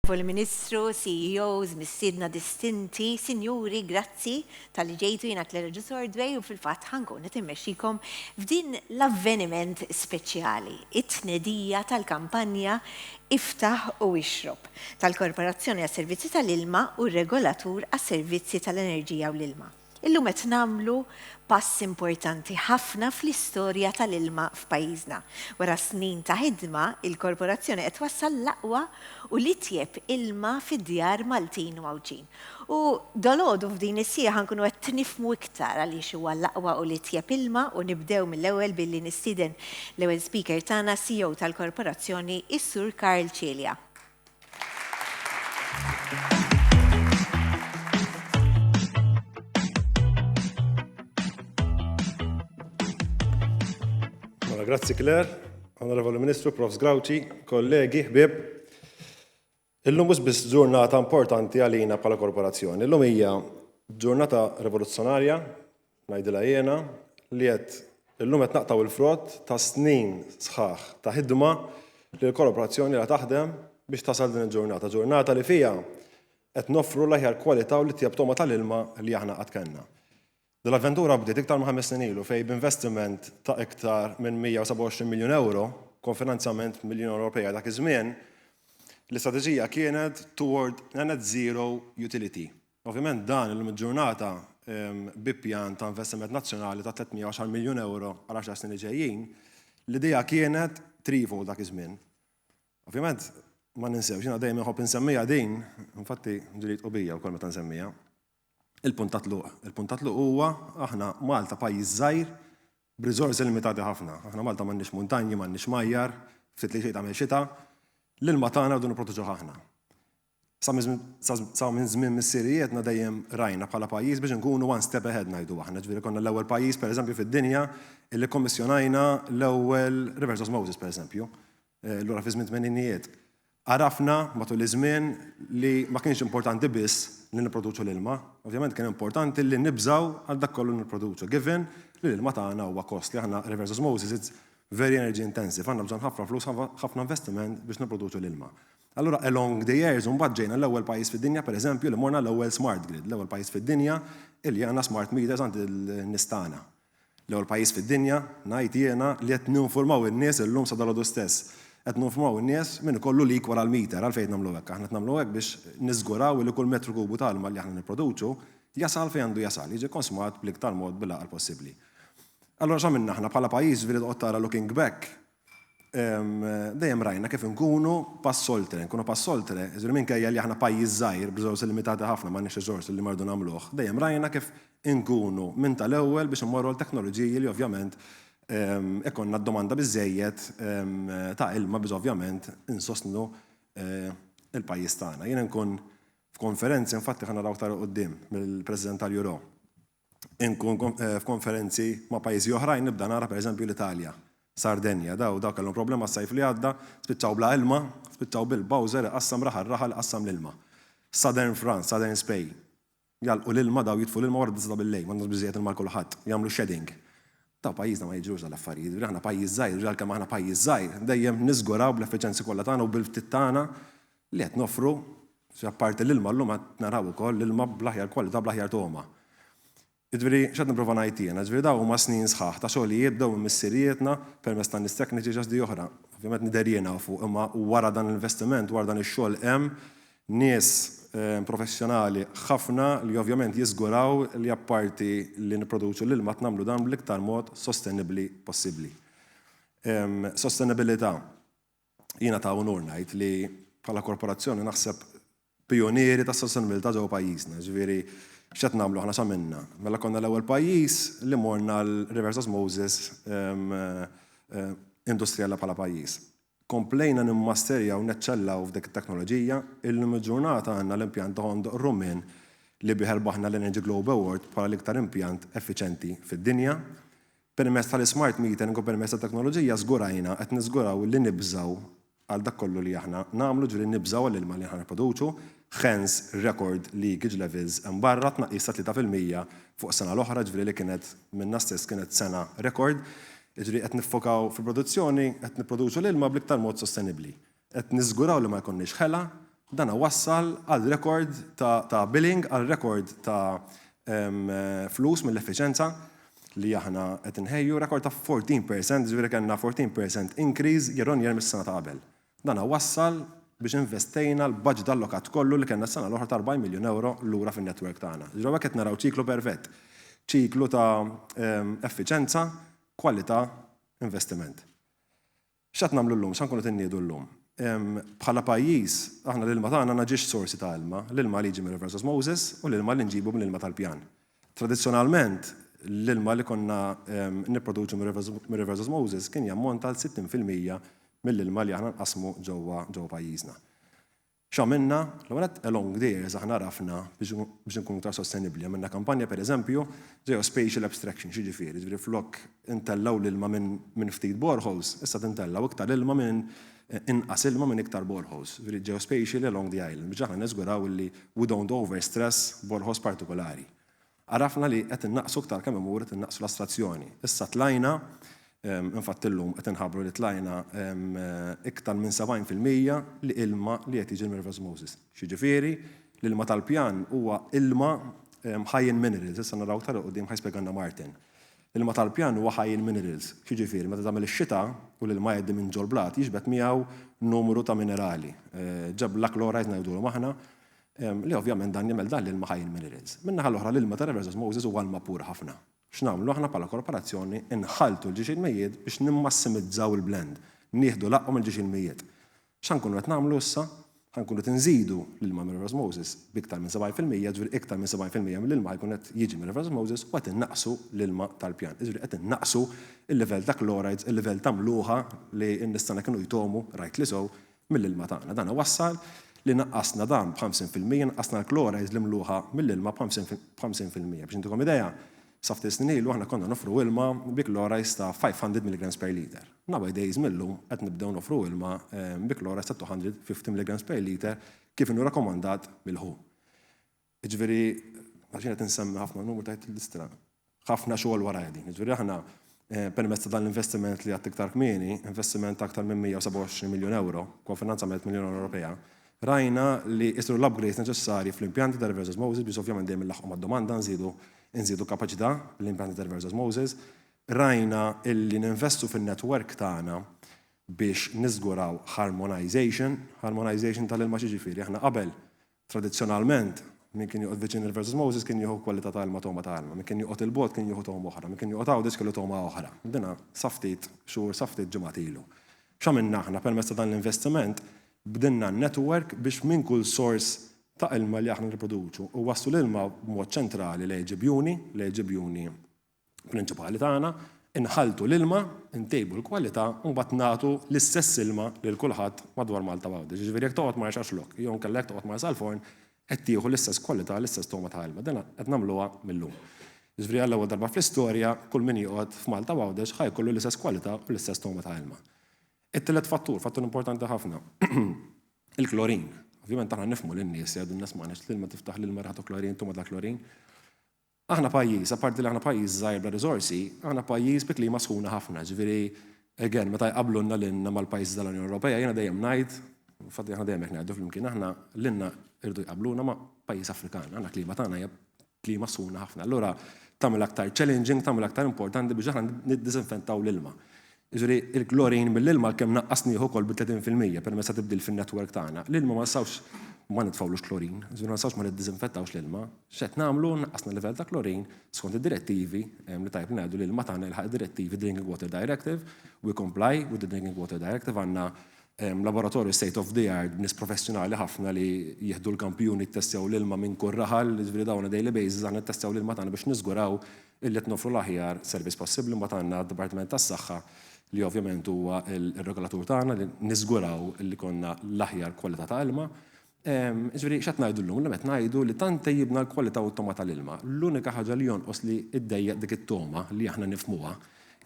Onorevoli Ministru, CEOs, mistiedna distinti, sinjuri, grazzi talli ġejtu. Jiena Claire Agius Ordway u fil-fatt ħa nkun qed immexxikom f'din l-avveniment speċjali, it-tnedija tal-kampanja Iftaħ u Ixrob tal-Korporazzjoni għas-Servizzi tal-Ilma u r-Regolatur għas-Servizzi tal-Enerġija u l-Ilma. Illum qed nagħmlu pass importanti ħafna fl-istorja tal-ilma f'pajjiżna. Wara snin ta' ħidma, il-Korporazzjoni qed twassal l-aqwa u l-itjeb ilma fid-djar Maltin u Għawdxin. U dalgħodu f'din is-siegħa ħa nkunu qed nifhmu iktar għaliex huwa l-aqwa u l-itjeb ilma u nibdew mill-ewwel billi nistieden l-ewwel speaker tagħna, CEO tal-Korporazzjoni, is-Sur Karl Cilia. Mela, grazzi Claire, Onorevoli Ministru, Prof. Grauci, kollegi, ħbieb. Illum mhux biss ġurnata importanti għalina bħala korporazzjoni, illum hija ġurnata rivoluzzjonarja, ngħidilha jiena, li qed illum qed naqtgħu l-frott ta' snin sħaħ ta' ħidma li l-korporazzjoni ilha taħdem biex tasal din il-ġurnata, ġurnata li fiha qed noffru l-aħjar kwalità u l-itjeb togħma tal-ilma li aħna qatt kellna. Din l-avventura bdiet iktar minn ħames snin ilu fejn b'investiment ta' iktar minn 127 miljun ewro, konfinanzjament mill-Unjoni Ewropea dak iż-żmien, l-istrateġija kienet toward a net zero utility. Ovvjament dan illum il-ġurnata bi pjan ta' investiment nazzjonali ta' 310 miljun ewro għal għaxar snin li ġejjin, l-idea kienet threefold dak iż-żmien. Ovvjament ma ninsewx, jiena dejjem inħobb insemmiha din, infatti ġieli jidqu bija wkoll meta nsemmiha. Il-punt ta' tluq. Il-punt ta' tluq huwa aħna Malta pajjiż żgħir b'riżorsi limitati ħafna. Aħna Malta m'għandniex muntanji, m'għandniex majjar, ftit li xejn tagħmel xita. L-ilma tagħna rridu nipproteġuh aħna. Sa minn żmien missirijietna dejjem rajna bħala pajjiż biex inkunu one step ahead ngħidu aħna. Ġifieri konna l-ewwel pajjiż pereżempju fid-dinja illi kkommissjonajna l-ewwel reverse osmosis pereżempju, lura fi żmien tmeninijiet. Għarafna matul iż-żmien li ma kienx importanti biss li nipproduċu l-ilma, ovvjament kien importanti li nibżgħu għal dak kollu li nipproduċu, given li l-ilma tagħna huwa costly, aħna reverse osmosis it's very energy intensive, għandna bżonn ħafna flus, ħafna investiment biex nipproduċu l-ilma. Allura along the years imbagħad ġejna l-ewwel pajjiż fid-dinja pereżempju li morna l-ewwel smart grid, l-ewwel pajjiż fid-dinja illi għandna smart meters għand in-nies tagħna. L-ewwel pajjiż fid-dinja, ngħid jiena, li qed ninfurmaw in-nies illum sa dalgħodu stess. Qed ninfurmaw in-nies min ikollu leak wara l-meter. Għalfejn qed nagħmlu hekk? Aħna qed nagħmlu hekk biex niżguraw illi kull metru kubu ta' ilma li aħna nipproduċu jasal fejn għandu jasal, jiġi kkonsmat bl-iktar mod bil-għaqal possibbli. Allura x'għamilna aħna bħala pajjiż, ġifieri toqgħod tara looking back, dejjem rajna kif inkunu pass oltre, nkunu pass oltre, jiġifieri minkejja li aħna pajjiż żgħir b'riżorsi limitati ħafna m'għandniex riżorsi li ma rridu nagħmluh, dejjem rajna kif inkunu minn tal-ewwel biex immorru għal teknoloġiji li ovvjament ikollna d-domanda biżżejjed ta' ilma biex ovvjament insostnu l-pajjiż tagħna. Jien inkun f'konferenzi, infatti ħa naraw aktar 'il quddiem mill-President tal-Euro, inkun f'konferenzi ma' pajjiżi oħrajn nibda nara pereżempju l-Italja, Sardenja, daw daw kellhom problema s-sajf li għadda, spiċċaw bla ilma, spiċċaw bil-bowser iqassam raħal raħal iqassam l-ilma. Southern France, Southern Spain, jagħlqu l-ilma daw jitfu l-ilma wara d-disgħa ta' billejl, m'għandhomx biżżejjed ilma għal kulħadd, jagħmlu shedding. Daw pajjiżna ma jiġrux dawn l-affarijiet, jiġifieri aħna pajjiż żgħir, jiġifieri għalkemm aħna pajjiż żgħir, dejjem niżguraw bl-effiċenzi kollha tagħna u bil-ftit tagħna li qed noffru, apparti l-ilma llum qed naraw ukoll l-ilma bl-aħjar kwalità, bl-aħjar togħma. Jiġifieri x'qed nipprova ngħid jiena, jiġifieri dawn huma snin sħaħ ta' xogħlijiet bdew minn missirijietna permezz ta' nies tekniċi x'għax di oħra. Ovvjament nidher jiena hawn fuq imma wara dan l-investiment, wara dan ix-xogħol hemm nies professjonali ħafna li ovvjament jiżguraw li apparti li nipproduċu l-ilma qed nagħmlu dan bl-iktar mod sostenibbli possibbli. Sostenibilità. Jiena ta' unur ngħid li bħala korporazzjoni naħseb pijunieri tas-sostenibilità ġewwa pajjiżna. Ġifieri x'qed nagħmlu aħna x'għamilna? Mela konna l-ewwel pajjiż li morna l-reverse osmosis industrijali bħala pajjiż. Komplejna nimmasterjaw neċċellaw f'dik it-teknoloġija, illum il-ġurnata għandna l-impjant ta' Ħondoq Rummien li bih erbaħna l-Energy Globe Award bħala l-iktar impjant effiċenti fid-dinja. Permezz tal-ismart metering u permezz tat-teknoloġija żgurajna, qed niżguraw li nibżgħu għal dak kollu li aħna nagħmlu, ġifieri nibżgħu għall-ilma li aħna nipproduċu, hence record leakage levels hemm barra, tnaqqis ta' 3% fuq is-sena l-oħra, ġifieri li kienet minnha stess kienet sena record. Jiġifieri qed niffokaw fil-produzzjoni, qed nipproduċu l-ilma bl-iktar mod sostenibbli. Qed niżguraw li ma jkollniex ħela. Dana wassal għal rekord ta' billing, għal rekord ta' flus mill-effiċenza li aħna qed inħejju, rekord ta' 14%, jiġifieri kellna 14% increase year on year mis-sena ta' qabel. Dana wassal biex investejna l-budget allokat kollu li kellna s-sena l-oħra ta' 40 miljun ewro lura fin-network tagħna. Jiġifieri hawnhekk qed naraw ċiklu perfett. Ċiklu ta' effiċenza, kwalità, investiment. X'qed nagħmlu llum? X'ħa nkunu qed inniedu llum? Bħala pajjiż, aħna l-ilma tagħna għandna ġiex sorsi ta' ilma, l-ilma li jiġi mir-reverse osmosis u l-ilma li nġibu mill-ilma tal-pjan. Tradizzjonalment, l-ilma li konna nipproduċu mir-reverse osmosis kien jammonta għal 60% mill-ilma li aħna nqassmu ġewwa ġewwa pajjiżna. X'għamilna? L-ewwel nett along the years aħna għarafna biex inkunu iktar sostenibbli. Għamilna kampanja pereżempju geospatial abstraction, x'jiġifieri? Jiġifieri flok intellgħu l-ilma minn ftit boreholes, issa tintellgħu iktar ilma minn inqas ilma minn iktar boreholes. Jiġifieri geospatially along the island biex aħna niżguraw li we don't overstress boreholes partikolari. Għarafna li qed innaqqsu iktar kemm imur qed innaqqsu l-astrazzjoni. Issa tlajna, infatti llum qed inħabbru li tlajna iktar minn 70% li ilma li qed jiġi mir-reverse osmosis. X'jiġifieri? L-ilma tal-pjan huwa ilma high in minerals, issa naraw iktar 'il quddiem ħa jispjegalna Martin. L-ilma tal-pjan huwa high in minerals, x'jiġifieri meta tagħmel ix-xita u l-ilma jgħaddi minn ġol-blat jiġbed miegħu numru ta' minerali, ġebla chlorides ngħidulhom aħna, Li ovvjament dan jagħmel dan l-ilma high in minerals. Min-naħa l-oħra l-ilma ta' reverse osmosis huwa ilma pur ħafna. X'nagħmlu aħna bħala korporazzjoni inħalltu l-ġiex ilmijiet biex nimmassimizzaw il-blend, nieħdu l-aqwa mill-ġiex ilmijiet. X'ħa nkunu qed nagħmlu issa? Ħa nkunu qed inżidu l-ilma mir-reverse osmosis b'iktar minn 70%, jiġifieri iktar minn 70% mill-ilma ħa jkun qed jiġi mir-reverse osmosis u qed innaqqsu l-ilma tal-pjan. Jiġifieri qed innaqqsu l-livell ta' chlorides, il-livell ta' mluħa li n-nies tagħna kienu jtogħmu, rightly so, mill-ilma tagħna. Dan iwassal li naqqasna dan b'50%, naqqasna l-chlorides l-imluħa mill-ilma b'50%. Biex intikom idea, sa ftit snin ilu aħna konna noffru ilma bi chlorides ta' 500 milligrams per liter. Nowadays mil-lum qed nibdew noffru ilma bi chlorides ta' 250 milligrams per liter kif inhu rakkomandat mill-WHO. Jiġifieri, għax jien qed insemmi ħafna numru tgħid l-istra. Ħafna xogħol warajja din. Jiġifieri aħna permezz ta' dan l-investiment li għadt iktar kmieni, investiment ta' aktar minn 127 miljun ewro, kofinanzament mill-Unjoni Ewropea, rajna li jsiru l-upgrades neċessarji fl-impjanti ta' reverse osmosis biex ovvjament dejjem inlaħħqu mad-domanda nżidu nżidu kapaċità l-impjanti ta' reverse osmosis. Rajna illi ninvestu fin-network tagħna biex niżguraw harmonization, harmonization tal-ilma x'jiġifieri? Aħna qabel Tradizzjonalment, min kien joqgħod viċin il-Versus Moses kien jieħu kwalità ta' ilma togħma ta' ilma, min kien joqgħod 'il bogħod kien jieħu togħma oħra, min kien joqgħod Għawdex kellu togħma oħra. Dina sa ftit xhur, sa ftit ġimgħat ilu. X'għamilna aħna permezz ta' dan l-investiment? Bdilna n-network biex minn kull sors ta' ilma li aħna nipproduċu u wasslu l-ilma b'mod ċentrali lejn ġibjuni, lejn ġibjuni prinċipali tagħna, inħalltu l-ilma, intejbu l-kwalità u mbagħad nagħtu l-istess ilma lil kulħadd madwar Malta u Għawdex. Jiġifieri jekk toqgħod Marsaxlokk jew inkella jekk toqgħod Marsalforn qed tieħu l-istess kwalità, l-istess togħma ta' ilma. Dan qed nagħmluha mil-lum. Jiġifieri għall-ewwel darba fl-istorja kull min joqgħod f'Malta u Għawdex ħa jkollu l-istess kwalità u l-istess togħma ta' ilma. It-tielet fattur, fattur importanti ħafna, il-klorin. Ovvjament aħna nifhmu lin-nies jgħidu n-nies m'għandniex l-ilma tiftaħ l-ilma raħtu klorin, togħma ta' klorin. Aħna pajjiż, apparti li aħna pajjiż żgħir bla riżorsi, aħna pajjiż bi klima sħuna ħafna, ġifieri again meta jqabblulna lilna mal-pajjiżi tal-Unjoni Ewropea jiena dejjem ngħid, infatti aħna dejjem hekk ngħidu flimkien, aħna lilna jridu jqabbluna ma' pajjiż Afrikan, aħna klima tagħna hija klima sħuna ħafna. Allura tagħmel aktar challenging, tagħmel aktar importanti biex aħna niddisinfettaw l-ilma. Jiġifieri il-klorin mill-ilma għalkemm naqqasnieh ukoll bi 30% permezz ta' tibdil fin-network tagħna, l-ilma ma nistgħux ma nitfgħulux klorin, jiġifieri ma nistgħux ma niddiżinfettawx l-ilma. X'qed nagħmlu? Naqqasna l-livell ta' klorin skont id-direttivi li tajjeb li ngħidu li l-ilma tagħna jilħaq id-direttivi Drinking Water Directive, we comply with the Drinking Water Directive, għandna laboratorju state of the art b'nies professjonali ħafna li jieħdu l-kampjuni jittestjaw l-ilma minn kull raħal, jiġifieri dawn on a daily basis aħna nittestjaw l-ilma tagħna biex niżguraw illi qed noffru l-aħjar servizz possibbli. Imbagħad għandna d-Dipartiment tas-Saħħa li ovvjament huwa r-regolatur tagħna li niżguraw illi jkollna l-aħjar kwalità ta' ilma. Jiġifieri x'qed ngħidu llum? Illum qed ngħidu li tant tejjibna l-kwalità u t-togħma tal-ilma, l-unika ħaġa li jonqos li ddejjaq dik it-togħma li aħna nifhmuha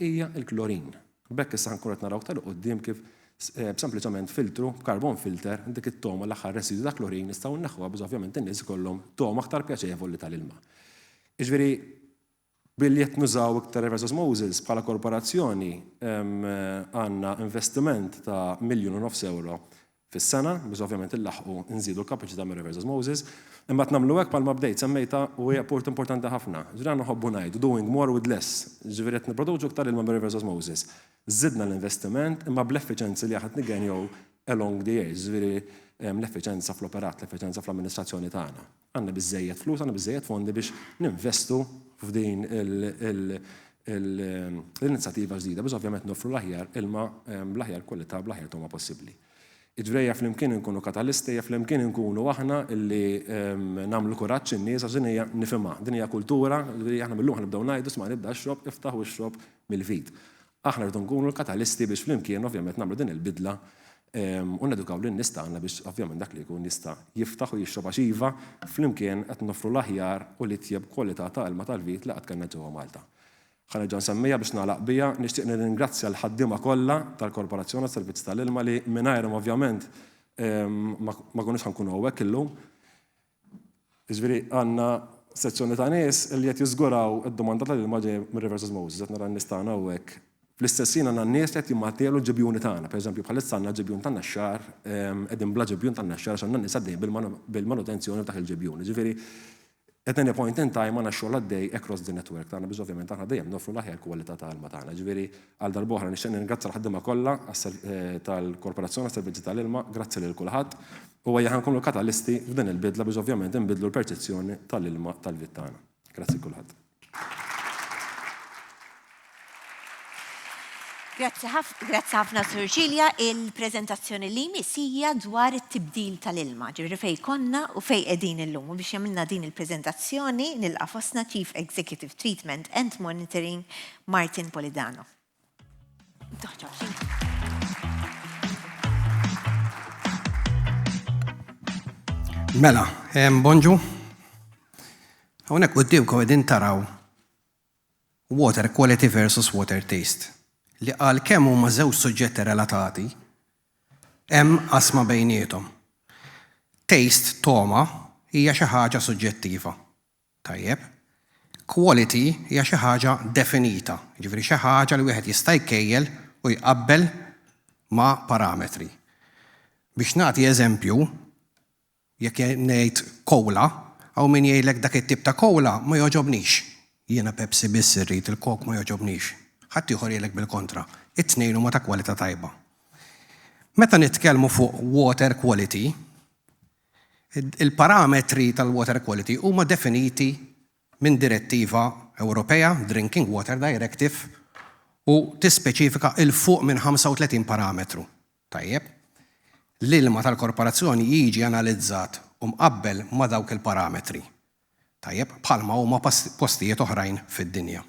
hija l-klorin. B'hekk issa ħa nkunu qed naraw aktar 'il quddiem kif b'sempliċement filtru, b'carbon filter, dik it-togħma l-aħħar residwi ta' klorin nistgħu nneħħuha biex ovvjament in-nies ikollhom togħma aktar pjaċevoli tal-ilma. Jiġifieri, billi qed nużaw iktar reverse osmosis bħala korporazzjoni għandna investiment ta' 1.5 miljun ewro fis-sena biex ovvjament illaħħqu nżidu l-kapaċità mir-reverse osmosis. Imma qed nagħmlu hekk bħalma bdejt semmejtha u hija punt importanti ħafna. Ġifieri aħna nħobbu ngħidu doing more with less. Ġifieri qed nipproduċu iktar ilma mir-reverse osmosis. Żidna l-investiment imma bl-effiċenzi li aħna qed niggenjow along the years, ġifieri l-effiċenza fl-operat, l-effiċenza fl-amministrazzjoni tagħna. Għandna biżżejjed flus, għandna biżżejjed fondi biex ninvestu f'din l-inizjattiva ġdida biex ovvjament noffru l-aħjar ilma bl-aħjar kwalità, bl-aħjar togħma possibbli. Jiġifieri ejja flimkien inkunu katalisti, ejja flimkien inkunu aħna illi nagħmlu kuraġġ in-nies għax din hija nifhimha, din hija kultura, jiġifieri aħna mil-lum ħa nibdew ngħidu isma' nibda xrob, iftaħ u ixrob mill-vit. Aħna rridu nkunu l-katalisti biex flimkien ovvjament nagħmlu din il-bidla u nedukaw lin-nies tagħna biex ovvjament dak li jkun jista' jiftaħ u jixrob għax iva, flimkien qed noffru l-aħjar u l-itjeb kwalità ta' ilma tal-vit li qatt kellna ġewwa Malta. Ħa nerġa' nsemmiha biex nagħlaq biha, nixtieq nirringrazzja l-ħaddiema kollha tal-Korporazzjoni għas-Servizzi tal-Ilma li mingħajrhom ovvjament ma konniex ħa nkunu hawnhekk illum. Jiġifieri għandna sezzjoni ta' nies li qed jiżguraw id-domanda tal-ilma ġej mir-reverse osmosis, qed nara n-nies tagħna hawnhekk. Fl-istess ħin għandna n-nies li qed jimmatelu l-ġibjuni tagħna. Pereżempju bħalissa għandna ġibjun tan-Naxxar, qegħdin bla ġibjun tan-Naxxar għax għandna nies għaddejjin bil-manutenzjoni f'dak il-ġibjun. Jiġifieri At any point in time għandna x-xogħol għaddej across the network tagħna biex ovvjament aħna dejjem noffru l-aħjar kwalità ta' ilma tagħna. Jiġifieri għal darb'oħra nixtieq nirringrazzja l-ħaddiema kollha tal-Korporazzjoni għas-Servizzi tal-Ilma, grazzi lil kulħadd u ejja ħa nkunu katalisti f'din il-bidla biex ovvjament inbiddlu l-perċezzjoni tal-ilma tal-vit tagħna. Grazzi lil kulħadd. Grazzi ħafna Sur Cilia, il-preżentazzjoni li jmiss hija dwar it-tibdil tal-ilma, ġifieri fejn konna u fejn qegħdin illum. U biex jagħmilna din il-preżentazzjoni nilqa' fostna Chief Executive Treatment and Monitoring Martin Polidano. Mela, bonġu. Hawnhekk quddiemkom qegħdin taraw water quality versus water taste, li għalkemm huma żewġ suġġetti relatati, hemm qasma bejniethom. Taste, togħma, hija xi ħaġa suġġettiva. Tajjeb. Quality hija xi ħaġa definita, jiġifieri xi ħaġa li wieħed jista' jkejjel u jqabbel ma' parametri. Biex nagħti eżempju, Jekk ngħid cola, hawn min jgħidlek dak it-tip ta' cola ma jogħġobnix. Jiena Pepsi biss irrid, il-Coke ma jogħġobnix. Ħaddieħor jgħidlek bil-kontra. It-tnejn huma ta' kwalità tajba. Meta nitkellmu fuq water quality, il-parametri tal-water quality huma definiti minn direttiva Ewropea, Drinking Water Directive, u tispeċifika 'l fuq minn 35 parametru. Tajjeb. L-ilma tal-korporazzjoni jiġi analizzat u mqabbel ma' dawk il-parametri. Tajjeb, bħalma huma postijiet oħrajn fid-dinja.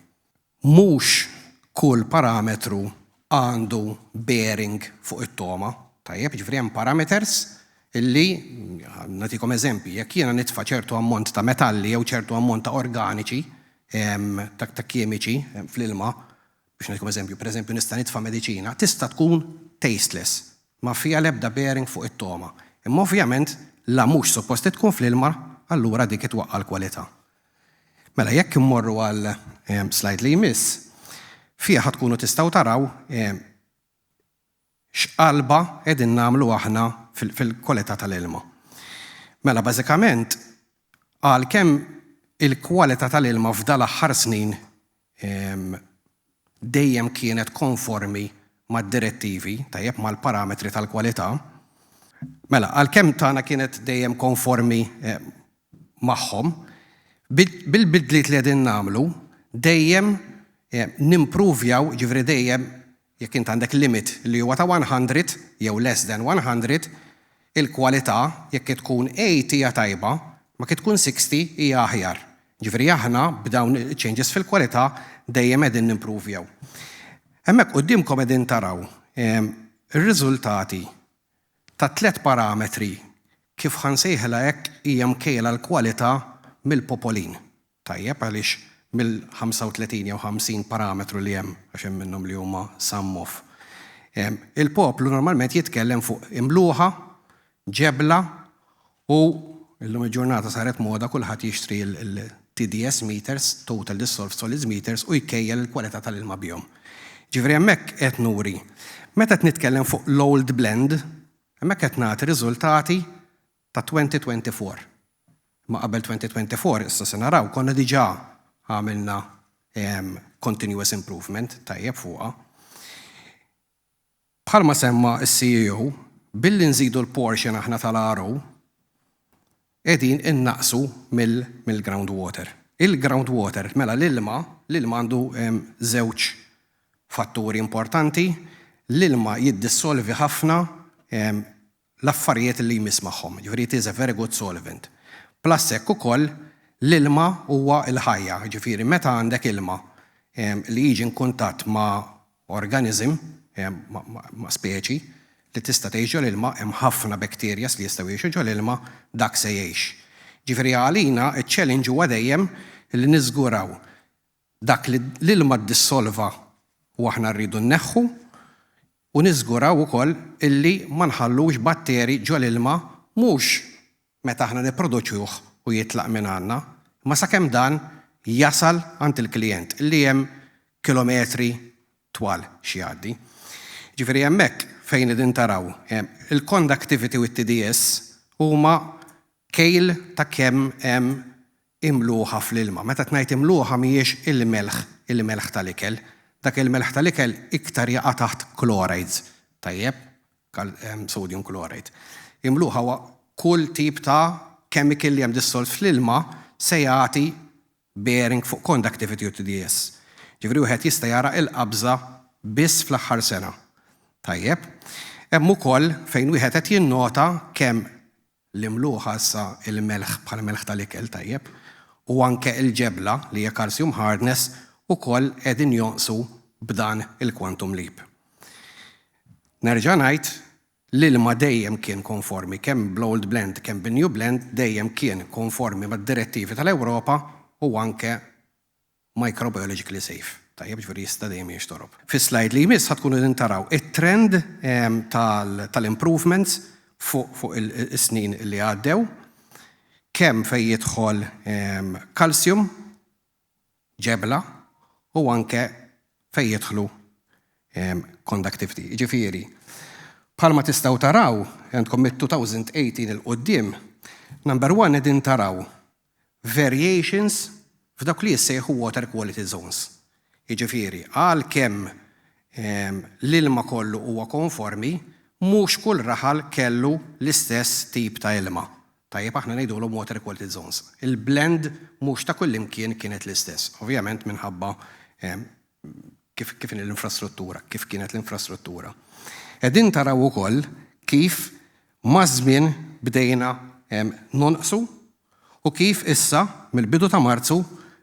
Mhux kull parametru għandu bearing fuq it-togħma. Tajjeb, jiġifieri hemm parameters illi, nagħtikom eżempji, jekk jiena nitfa' ċertu ammont ta' metalli jew ċertu ammont ta' organiċi, ta' kimiċi fl-ilma, Biex nagħtikom eżempju, pereżempju nista' nitfa' mediċina, tista' tkun tasteless, ma fiha l-ebda bearing fuq it-togħma. Imma ovvjament la mhux suppost li tkun fl-ilma, allura dik itwaqqa' l-kwalità. Mela jekk immorru għal slide li jmiss, fiha ħa tkunu tistgħu taraw X'qalba qegħdin nagħmlu aħna fil-kwalità tal-ilma? Mela bażikament għalkemm il-kwalità tal-ilma f'dal-aħħar snin dejjem kienet konformi mad-direttivi, tajjeb, mal-parametri tal-kwalità, mela għalkemm tagħna kienet dejjem konformi magħhom, bil-bidliet li qegħdin nagħmlu dejjem nimpruvjaw, jiġifieri dejjem Jekk int għandek limit li huwa ta' 100 jew less than 100, il-kwalità jekk tkun 80 hija tajba, ma kif tkun 60 hija aħjar. Jiġifieri aħna b'dawn iċ-changes fil-kwalità dejjem qegħdin nimpruvjaw. Hemmhekk quddiemkom qegħdin taraw ir-riżultati ta' tlett parametri kif ħa nsejħilha hekk hija mkejla l-kwalità mill-popolin. Tajjeb għaliex mill-35 jew 50 parametru li hemm, għax hemm minnhom li huma sum of, il-poplu normalment jitkellem fuq imluħa, ġebla u illum il-ġurnata saret moda kulħadd jixtri l-TDS meters, Total Dissolved Solids Meters, u jkejjel il-kwalità tal-ilma bihom. Ġifieri hemmhekk qed nuri. Meta qed nitkellem fuq l-old blend, Hemmhekk qed nagħti riżultati ta' 2024. Imma qabel 2024, issa se naraw, konna diġà għamilna continuous improvement tajjeb fuqha. Bħalma semma s-CEO, billi nżidu l-portion aħna tal-RO, qegħdin innaqqsu mill-groundwater. Il-groundwater, mela l-ilma, l-ilma għandu żewġ fatturi importanti, l-ilma jiddissolvi ħafna l-affarijiet li jmiss magħhom, jiġifieri it is a very good solvent. Plus hekk ukoll l-ilma huwa l-ħajja, jiġifieri meta għandek ilma li jiġi in kuntatt ma' organism, ma' speċi li tista' tgħix ġol-ilma, hemm ħafna bacterias li jistgħu jgħixu ġol-ilma, dak se jgħix. Jiġifieri għalina ċ-challenge huwa dejjem li niżguraw dak li l-ilma ddissolva u aħna rridu nneħħu u niżguraw ukoll illi ma nħallux batteri ġol-ilma mhux meta aħna nipproduċuh u jitlaq minn għandna, imma sakemm dan jasal għand il-klijent li hemm kilometri twal x'jgħaddi. Jiġifieri hemmhekk fejn qegħdin taraw il-conductivity u t-TDS huma kejl ta' kemm hemm imluħa fl-ilma. Meta qed ngħid imluħa mhijiex il-melħ, il-melħ tal-ikel. Dak il-melħ tal-ikel iktar jaqa' taħt chlorides, tajjeb, sodium chloride. Imluħa huwa kull tip ta' chemical li hemm dissolt fl-ilma se jagħti bearing fuq conductivity u TDS. Ġifieri wieħed jista' jara l-qabża biss fl-aħħar sena. Tajjeb. Hemm ukoll fejn wieħed qed jinnota kemm l-imluħa issa il-melħ bħala melħ tal-ikel tajjeb, u anke l-ġebla li hija calcium hardness ukoll qegħdin jonqsu b'dan il-quantum leap. Nerġa' ngħid, l-ilma dejjem kien konformi kemm bl-old blend kemm bin-new blend dejjem kien konformi mad-direttivi tal-Ewropa u anke microbiologically safe. Tajjeb, ġifieri jista' dejjem jinxtorob. Fis-slide li jmiss ħa tkunu qegħdin taraw it-trend tal-improvements fuq is-snin li għaddew, kemm fejn jidħol calcium, ġebla, u anke fejn jidħlu conductivity. Jiġifieri, bħalma tistgħu taraw, għandkom mit-2018 'il quddiem, number one qegħdin taraw variations f'dawk li jissejħu water quality zones. Jiġifieri, għalkemm l-ilma kollu huwa konformi, mhux kull raħal kellu l-istess tip ta' ilma. Tajjeb, aħna ngħidulhom water quality zones. Il-blend mhux ta' kullimkien kienet l-istess, ovvjament minħabba kif kif l-infrastruttura, kif kienet l-infrastruttura. Qegħdin taraw ukoll kif maż-żmien bdejna nonqsu u kif issa mill-bidu ta' Marzu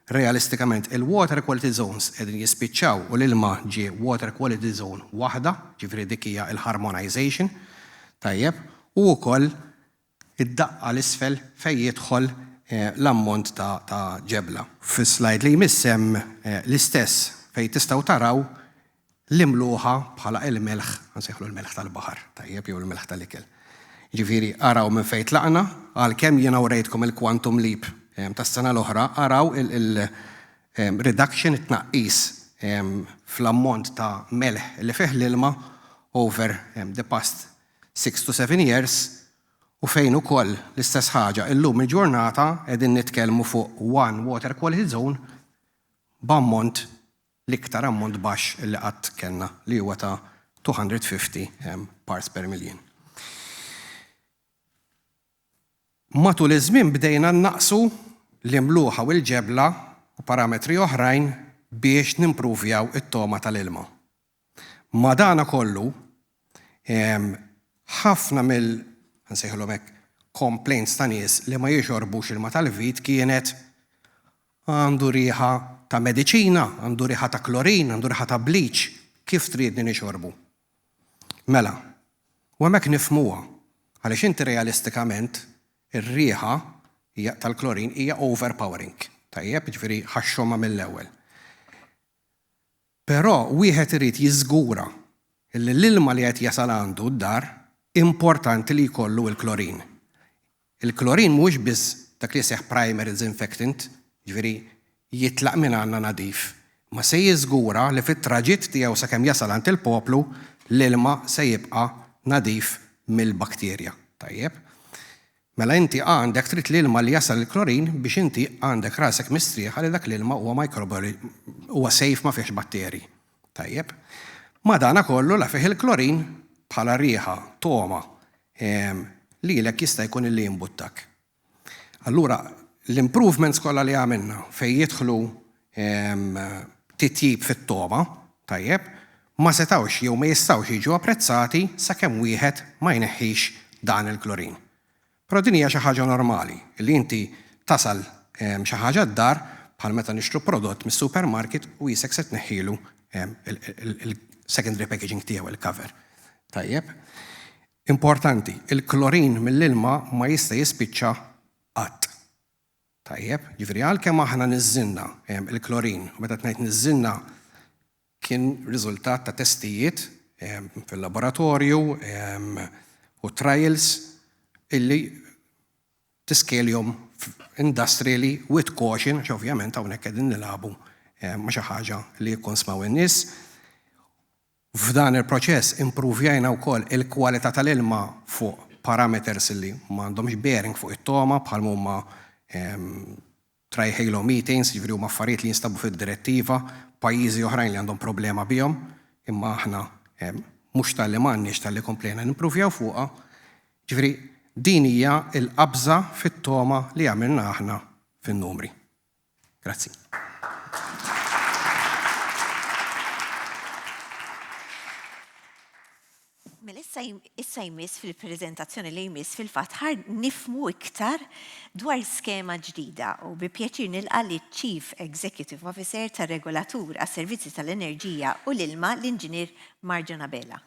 realistikament il-water quality zones qegħdin jispiċċaw u l-ilma ġie water quality zone waħda, ġifieri dik hija l-harmonization, tajjeb, u wkoll id-daqqa 'l isfel fejn jidħol l-ammont ta' ġebla. Fis-slide li jmiss hemm l-istess fejn tistgħu taraw l-imluħa bħala il-melħ, nsejħlu l-melħ tal-baħar, tajjeb, jew il-melħ tal-ikel. Jiġifieri araw minn fejn tlaqna, għalkemm jiena wrejtkom il-quantum leap tas-sena l-oħra, araw il-reduction, it-tnaqqis fl-ammont ta' melħ li fih l-ilma over the past 6 to 7 years u fejn ukoll l-istess ħaġa illum il-ġurnata qegħdin nitkellmu fuq one water quality zone b'ammont l-iktar ammont baxx li qatt kellna li huwa ta' 250 parts per million. Matul iż-żmien bdejna nnaqqsu l-imluħa u l-ġebla u parametri oħrajn biex nimpruvjaw it-togħma tal-ilma. Madanakollu, ħafna mill, nsejħilhom hekk, complaints ta' nies li ma jixorbux ilma tal-vit kienet għandu riħa ta' mediċina, għandu riħa ta' klorin, għandu riħa ta' bleach, kif tridni nixorbu? Mela, u hemmhekk nifhmuha, għaliex inti realistikament ir-riħa tal-klorin hija overpowering, tajjeb, jiġifieri ħa xxommha mill-ewwel. Però wieħed irid jiżgura li l-ilma li qed jasal għandu d-dar importanti li jkollu l-klorin. Il-klorin mhuwiex biss dak li jseħħ primary disinfectant, jiġifieri jitlaq minn għandna nadif, imma se jiżgura li fit-traġitt tiegħu sakemm jasal għand il-poplu, l-ilma se jibqa' nadif mill-bakterja. Tajjeb? Mela inti għandek trid l-ilma li jasal il-klorin biex inti għandek rasek mistrieħa li dak l-ilma huwa microbial huwa safe ma fihx batteri. Tajjeb. Madanakollu la fih il-klorin bħala riħa, togħma, lilek jista' jkun illi jimbuttak. Allura l-improvements kollha li għamilna fejn jidħlu titjib fit-togħma, tajjeb, ma setgħux jew ma jistgħux jiġu apprezzati sakemm wieħed ma jneħħix dan il-klorin. Però din hija xi ħaġa normali, li inti tasal xi ħaġa d-dar bħal meta nixtru prodott mis-supermarket u qisek se tneħħilu il-secondary packaging tiegħu, il-cover. Tajjeb. Importanti, il-klorin mill-ilma ma jista' jispiċċa qatt. Tajjeb, jiġifieri għalkemm aħna niżżilna l-klorin, u meta qed ngħid niżżilna kien riżultat ta' testijiet fil-laboratorju u trials illi tiskeljhom industrially with caution għax ovvjament hawnhekk qegħdin nilagħbu ma' xi ħaġa li jikkonsmaw in-nies. F'dan il-proċess impruvjajna wkoll il-kwalità tal-ilma fuq parameters li m'għandhomx bearing fuq it-togħma bħal m'huma trihalomethanes, jiġifieri huma affarijiet li jinstabu fid-direttiva, pajjiżi oħrajn li għandhom problema bihom, imma aħna mhux talli m'għandniex talli komplejna nimpruvjaw fuqha. Jiġifieri din hija l-qabża fit-togħma li għamilna aħna fin-numri. Grazzi. Mela issa issa jmiss fil-preżentazzjoni li jmiss fil-fatt ħar nifmu iktar dwar skema ġdida u bi pjaċir nilqa' liċ-Chief Executive Officer tar-Regolatur għas-Servizzi tal-Enerġija u l-Ilma l-Inġinier Marjan Abela.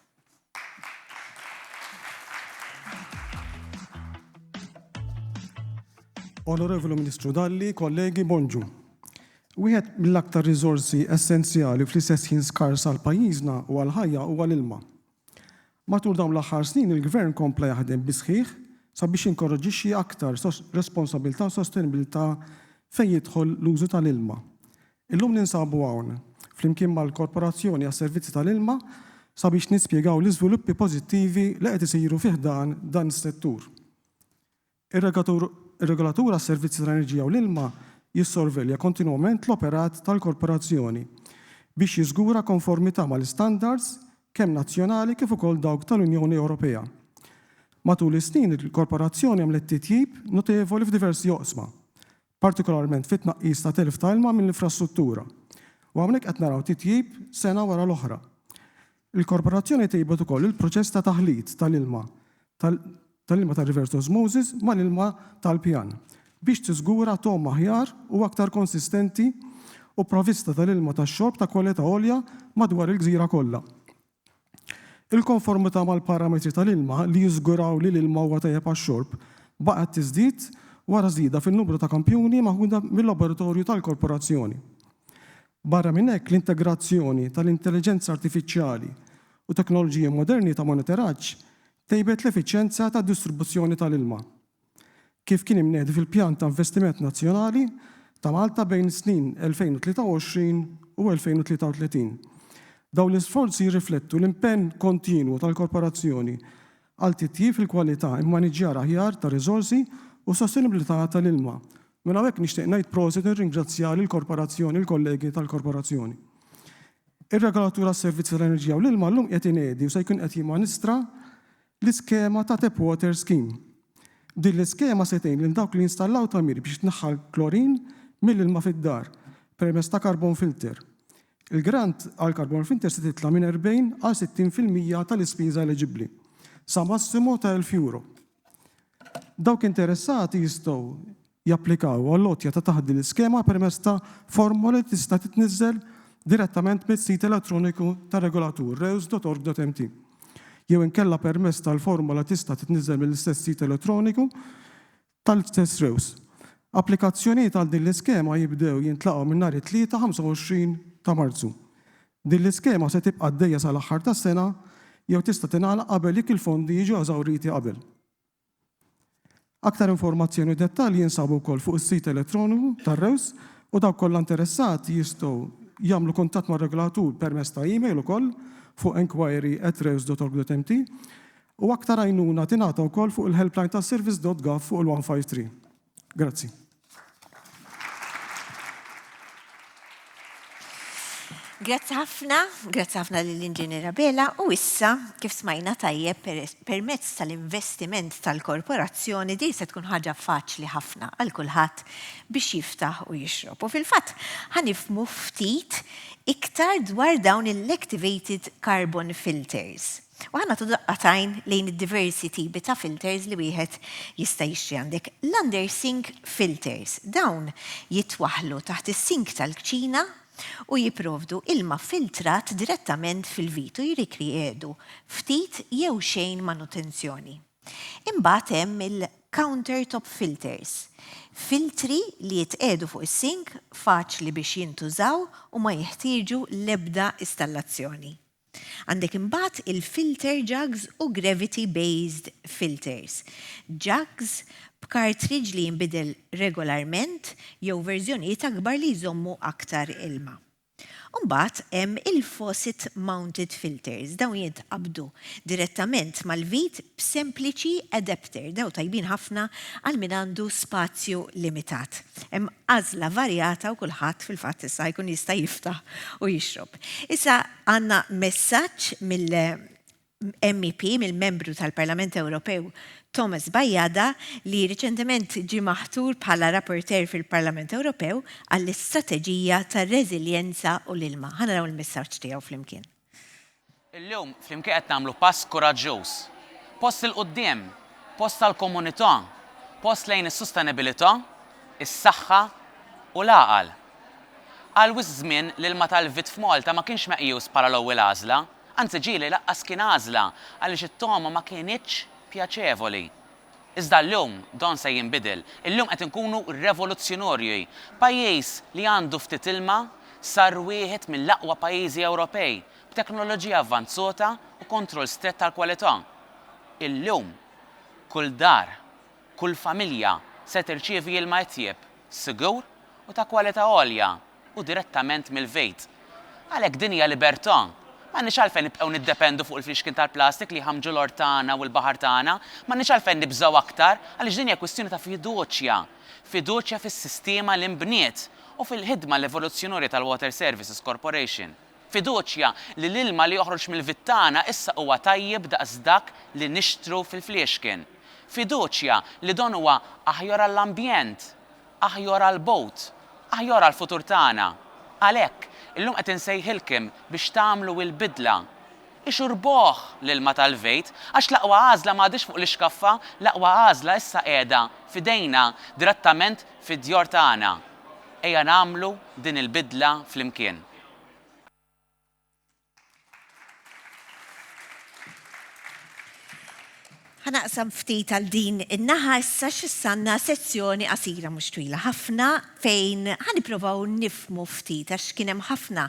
Onorevoli Ministru Dalli, kollegi, bonġu. Wieħed mill-aktar riżorsi essenzjali u fl-istess ħin skars għal pajjiżna u għall-ħajja huwa l-ilma. Matul dawn l-aħħar snin il-Gvern kompla jaħdem bis-sħiħ sabiex jinkoraġġixxi aktar responsabilità u sostenibilità fejn jidħol l-użu tal-ilma. Illum ninsabu hawn, flimkien mal-Korporazzjoni għas-Servizzi tal-Ilma, sabiex nispjegaw l-iżviluppi pożittivi li qed isiru fi ħdan dan is-settur. Ir-Regolatur għas-Servizzi tal-Enerġija u l-Ilma jissorvelja kontinwament l-operat tal-Korporazzjoni biex jiżgura konformità mal-istandards kemm nazzjonali kif ukoll dawk tal-Unjoni Ewropea. Matul is-snin il-Korporazzjoni għamlet titjib notevoli f'diversi oqsma, partikolarment fit-tnaqqis ta' telf ta' ilma mill-infrastruttura, u hawnhekk qed naraw titjib sena wara l-oħra. Il-Korporazzjoni tejbet ukoll il-proċess ta' taħlit tal-ilma tal-ilma tar-reverse osmosis mal-ilma tal-pjan biex tiżgura togħma aħjar u aktar konsistenti u provvista tal-ilma tax-xorb ta' kwalità għolja madwar il-gżira kollha. Il-konformità mal-parametri tal-ilma li jiżguraw li l-ilma huwa tajjeb għax-xorb baqgħet tiżdied wara żieda fin-numru ta' kampjuni maħuda mil-laboratorju tal-Korporazzjoni. Barra minn hekk, l-integrazzjoni tal-intelliġenza artifiċjali u teknoloġiji moderni ta' monitoraġġ tejbet l-effiċjenza tad-distribuzzjoni tal-ilma. Kif kien imnedi fil-Pjan ta' Investiment Nazzjonali ta' Malta bejn is-snin 2023 u 2033. Dawn l-isforzi jirriflettu l-impenn kontinwu tal-Korporazzjoni għal titjib fil-kwalità, immaniġġjar aħjar tar-riżorsi u s-sostenibilità tal-ilma. Minn hawnhekk nixtieq ngħid prosit u nirringrazzja lill-Korporazzjoni, lill-kollegi tal-Korporazzjoni. Ir-Regolatur għas-Servizzi tal-Enerġija u l-Ilma llum qiegħed inedi u se jkun qed jimmanistra l-iskema ta' Tap Water Scheme. Din l-iskema se tgħin lil dawk li jinstallaw tagħmir biex jitneħħa l-klorin mill-ilma fid-dar permezz ta' carbon filter. Il-grant għal carbon filter se titla' minn 40 għal 60% tal-ispiża eliġibbli, sa massimu ta' 1,000 euro. Dawk interessati jistgħu japplikaw għall-għotja ta' taħt din l-iskema permezz ta' formola li tista' titniżżel direttament mis-sit elettroniku tar-regolatur reus.org.mt jew inkella permezz tal-formola tista' titniżżel mill-istess sit elettroniku tal-istess Reus. Applikazzjonijiet għal din l-iskema jibdew jintlaqgħu minn nhar it-Tlieta 25 ta' Marzu. Din l-iskema se tibqa' għaddejja sal-aħħar tas-sena jew tista' tingħalaq qabel jekk il-fondi jiġu eżawriti qabel. Aktar informazzjoni u dettalji jinsabu wkoll fuq is-sit elettroniku tar-REWS u dawk kollha interessati jistgħu jagħmlu kuntatt mar-regolatur permezz ta' email ukoll fuq enquiry@rews.org.mt. U aktar għajnuna tingħata wkoll fuq il-helpline ta' service.gov fuq il-153. Grazzi. Grazzi ħafna, grazzi ħafna lill-Inġinier Abela u issa kif smajna tajjeb permezz tal-investiment tal-korporazzjoni din se tkun ħaġa faċli ħafna għal kulħadd biex jiftaħ u jixrob. U fil-fatt ħa nifhmu ftit iktar dwar dawn il-activated carbon filters. U ħa nagħtu daqqa t'għajn lejn id-diversi tipi ta' filters li wieħed jista' jixtri għandek. L-under sink filters. Dawn jitwaħħlu taħt is-sink tal-kċina u jipprovdu ilma filtrat direttament fil-vit u jirrikjedu ftit jew xejn manutenzjoni. Imbagħad hemm il-countertop filters. Filtri li jitqiegħdu fuq is-sink, faċli biex jintużaw u ma jeħtieġu l-ebda istallazzjoni. Għandek imbagħad il-filter jugs u gravity based filters. Jugs b'cartridge li jinbidel regolarment jew verżjonijiet akbar li jżommu aktar ilma. U mbagħad hemm il-faucet mounted filters. Dawn jintqabdu direttament mal-vit b'sempliċi adapter. Dawn tajbin ħafna għal min għandu spazju limitat. Hemm għażla varjata u kulħadd fil-fatt issa jkun jista' jiftaħ u jixrob. Issa għandna messaġġ mill-MEP, mill-Membru tal-Parlament Ewropew Thomas Bajada li riċentement ġie maħtur bħala rapporteur fil-Parlament Ewropew għall-istrateġija tar-reżiljenza u l-ilma. Ħa naraw il-messaġġ tiegħu flimkien. Illum, flimkien qed nagħmlu pass kuraġġuż. Post 'il quddiem, post għall-komunità, post lejn is-sustenibilità, is-saħħa u l-għaqal. Għal wisq żmien l-ilma tal-vit f'Malta ma kienx meqjus bħala l-ewwel għażla, anzi ġieli laqqas kien għażla għaliex it-togħma ma kinitx pjaċevoli. Iżda llum dan se jinbidel. Illum qed inkunu revoluzzjonorji. Pajjiż li għandu ftit ilma sar wieħed mill-aqwa pajjiżi Ewropej b'teknoloġija avvanzota u kontroll strett tal-kwalità. Illum kull dar, kull familja se tirċievi ilma itjieb, sigur u ta' kwalità għolja. u direttament mill-vejt. Għalhekk din hija libertà. M'għandniex għalfejn nibqgħu niddependu fuq il-fliexken tal-plastik li jħammġu l-art tagħna u l-baħar tagħna. M'għandniex għalfejn nibżgħu aktar għaliex din hija kwistjoni ta' fiduċja. Fiduċja fis-sistema li nbniet u fil-ħidma l-evoluzzjonorja tal-Water Services Corporation. Fiduċja li l-ilma li joħroġ mill-vit tagħna issa huwa tajjeb daqs dak li nixtru fil-fliexken. Fiduċja li don huwa aħjar għall-ambjent Aħjor għall-bogħod, aħjor għall-futur tagħna. Għalhekk, illum qed insejħilkim biex tagħmlu il-bidla. Ixurbuh l-ilma tal-vejt, għax l-aqwa għażla m'għadhiex fuq l-ixkaffa, l-aqwa għażla issa qiegħda f'idejna, direttament fid-djor tagħna. Ejja nagħmlu din il-bidla flimkien. Ħa naqsam ftit għal din in-naħa issa x'issa għandna sezzjoni qasira mhux twila ħafna fejn ħa nipprovaw nifhmu ftit għax kien hemm ħafna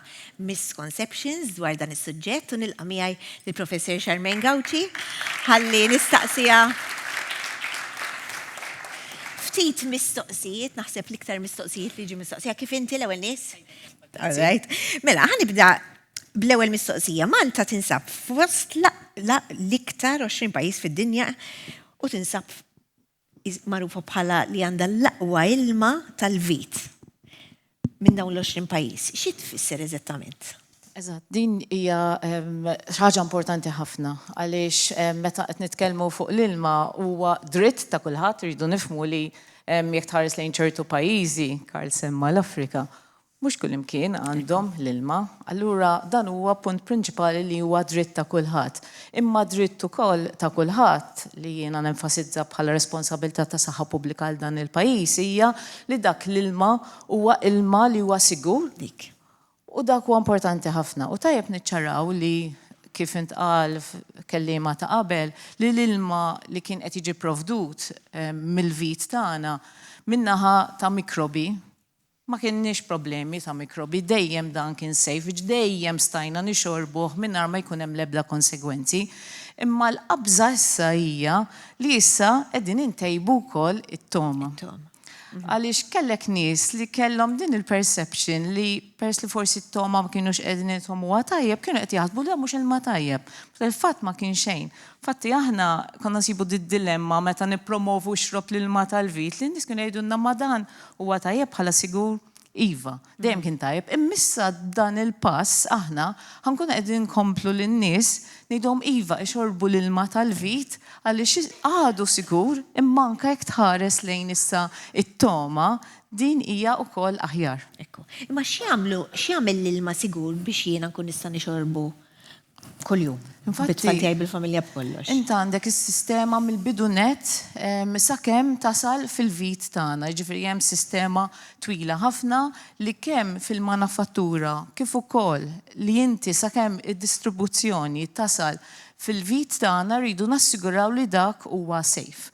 misconceptions dwar dan is-suġġett u nilqa' miegħi lill-Professor Charmaine Gauci ħalli nistaqsiha ftit mistoqsijiet, naħseb l-iktar mistoqsijiet li ġi mistoqsija kif inti l-ewwel nies? All right. Mela, ħa nibda bl-ewwel mistoqsija. Malta tinsab fost l-iktar 20 pajjiż fid-dinja u tinsab magħrufa bħala li għandha l-aqwa ilma tal-vit minn dawn l-20 pajjiż. Xi tfisser eżattament? Eżatt, din hija xi ħaġa importanti ħafna għaliex meta qed nitkellmu fuq l-ilma huwa dritt ta' kulħadd, irridu nifhmu li jekk tħares lejn ċertu pajjiżi, Karl semma l-Afrika, Mhux kullimkien għandhom l-ilma, allura dan huwa punt prinċipali li huwa dritt ta' kulħadd. Imma dritt ukoll ta' kulħadd, li jiena nenfasizza bħala responsabilità ta' saħħa pubblika għal dan il-pajjiż hija li dak l-ilma huwa ilma li huwa sigur Dik. u dak huwa importanti ħafna. U tajjeb niċċaraw li kif intqal f'kelliema ta' qabel, li l-ilma li kien qed jiġi pprovdut mill-vit tagħna min-naħa ta' mikrobi Ma kellniex problemi ta' mikrobi, dejjem dan kien safe, dejjem stajna nixorbuh mingħajr ma jkun hemm l-ebda konsegwenzi. Imma l-qabża issa hija li issa qegħdin intejbu wkoll it-togħma. Għaliex kellek nies li kellhom din il-perception li peress li forsi t-togħma ma kinux qegħdin jitgħomuha tajjeb, kienu qed jaħsbu li dan mhux ilma tajjeb. Fil-fatt ma kien xejn. Infatti aħna konna nsibu did-dilemma meta nippromovu xrob l-ilma tal-vit li n-nies kienu jgħidulna ma dan huwa tajjeb bħala sigur? Iva, dejjem kien tajjeb. Imma issa b'dan il-pass aħna ħa nkunu qegħdin nkomplu lin-nies ngħidulhom iva ixorbu l-ilma tal-vit għaliex għadu sigur imma anke jekk tħares lejn issa t-togħma din hija wkoll aħjar. Ekku. Imma x'jagħmlu, x'jagħmel l-ilma sigur biex jiena nkun nista' nixorbu kuljum. Infatti, Bit-tfal tiegħi bil-familja b'kollox. Int għandek is-sistema mill-bidu nett sakemm tasal fil-vit tagħna. Jiġifieri hemm sistema twila ħafna li kemm fil-manafattura kif ukoll li inti sakemm id-distribuzzjoni tasal fil-vit tagħna rridu nassiguraw li dak huwa safe.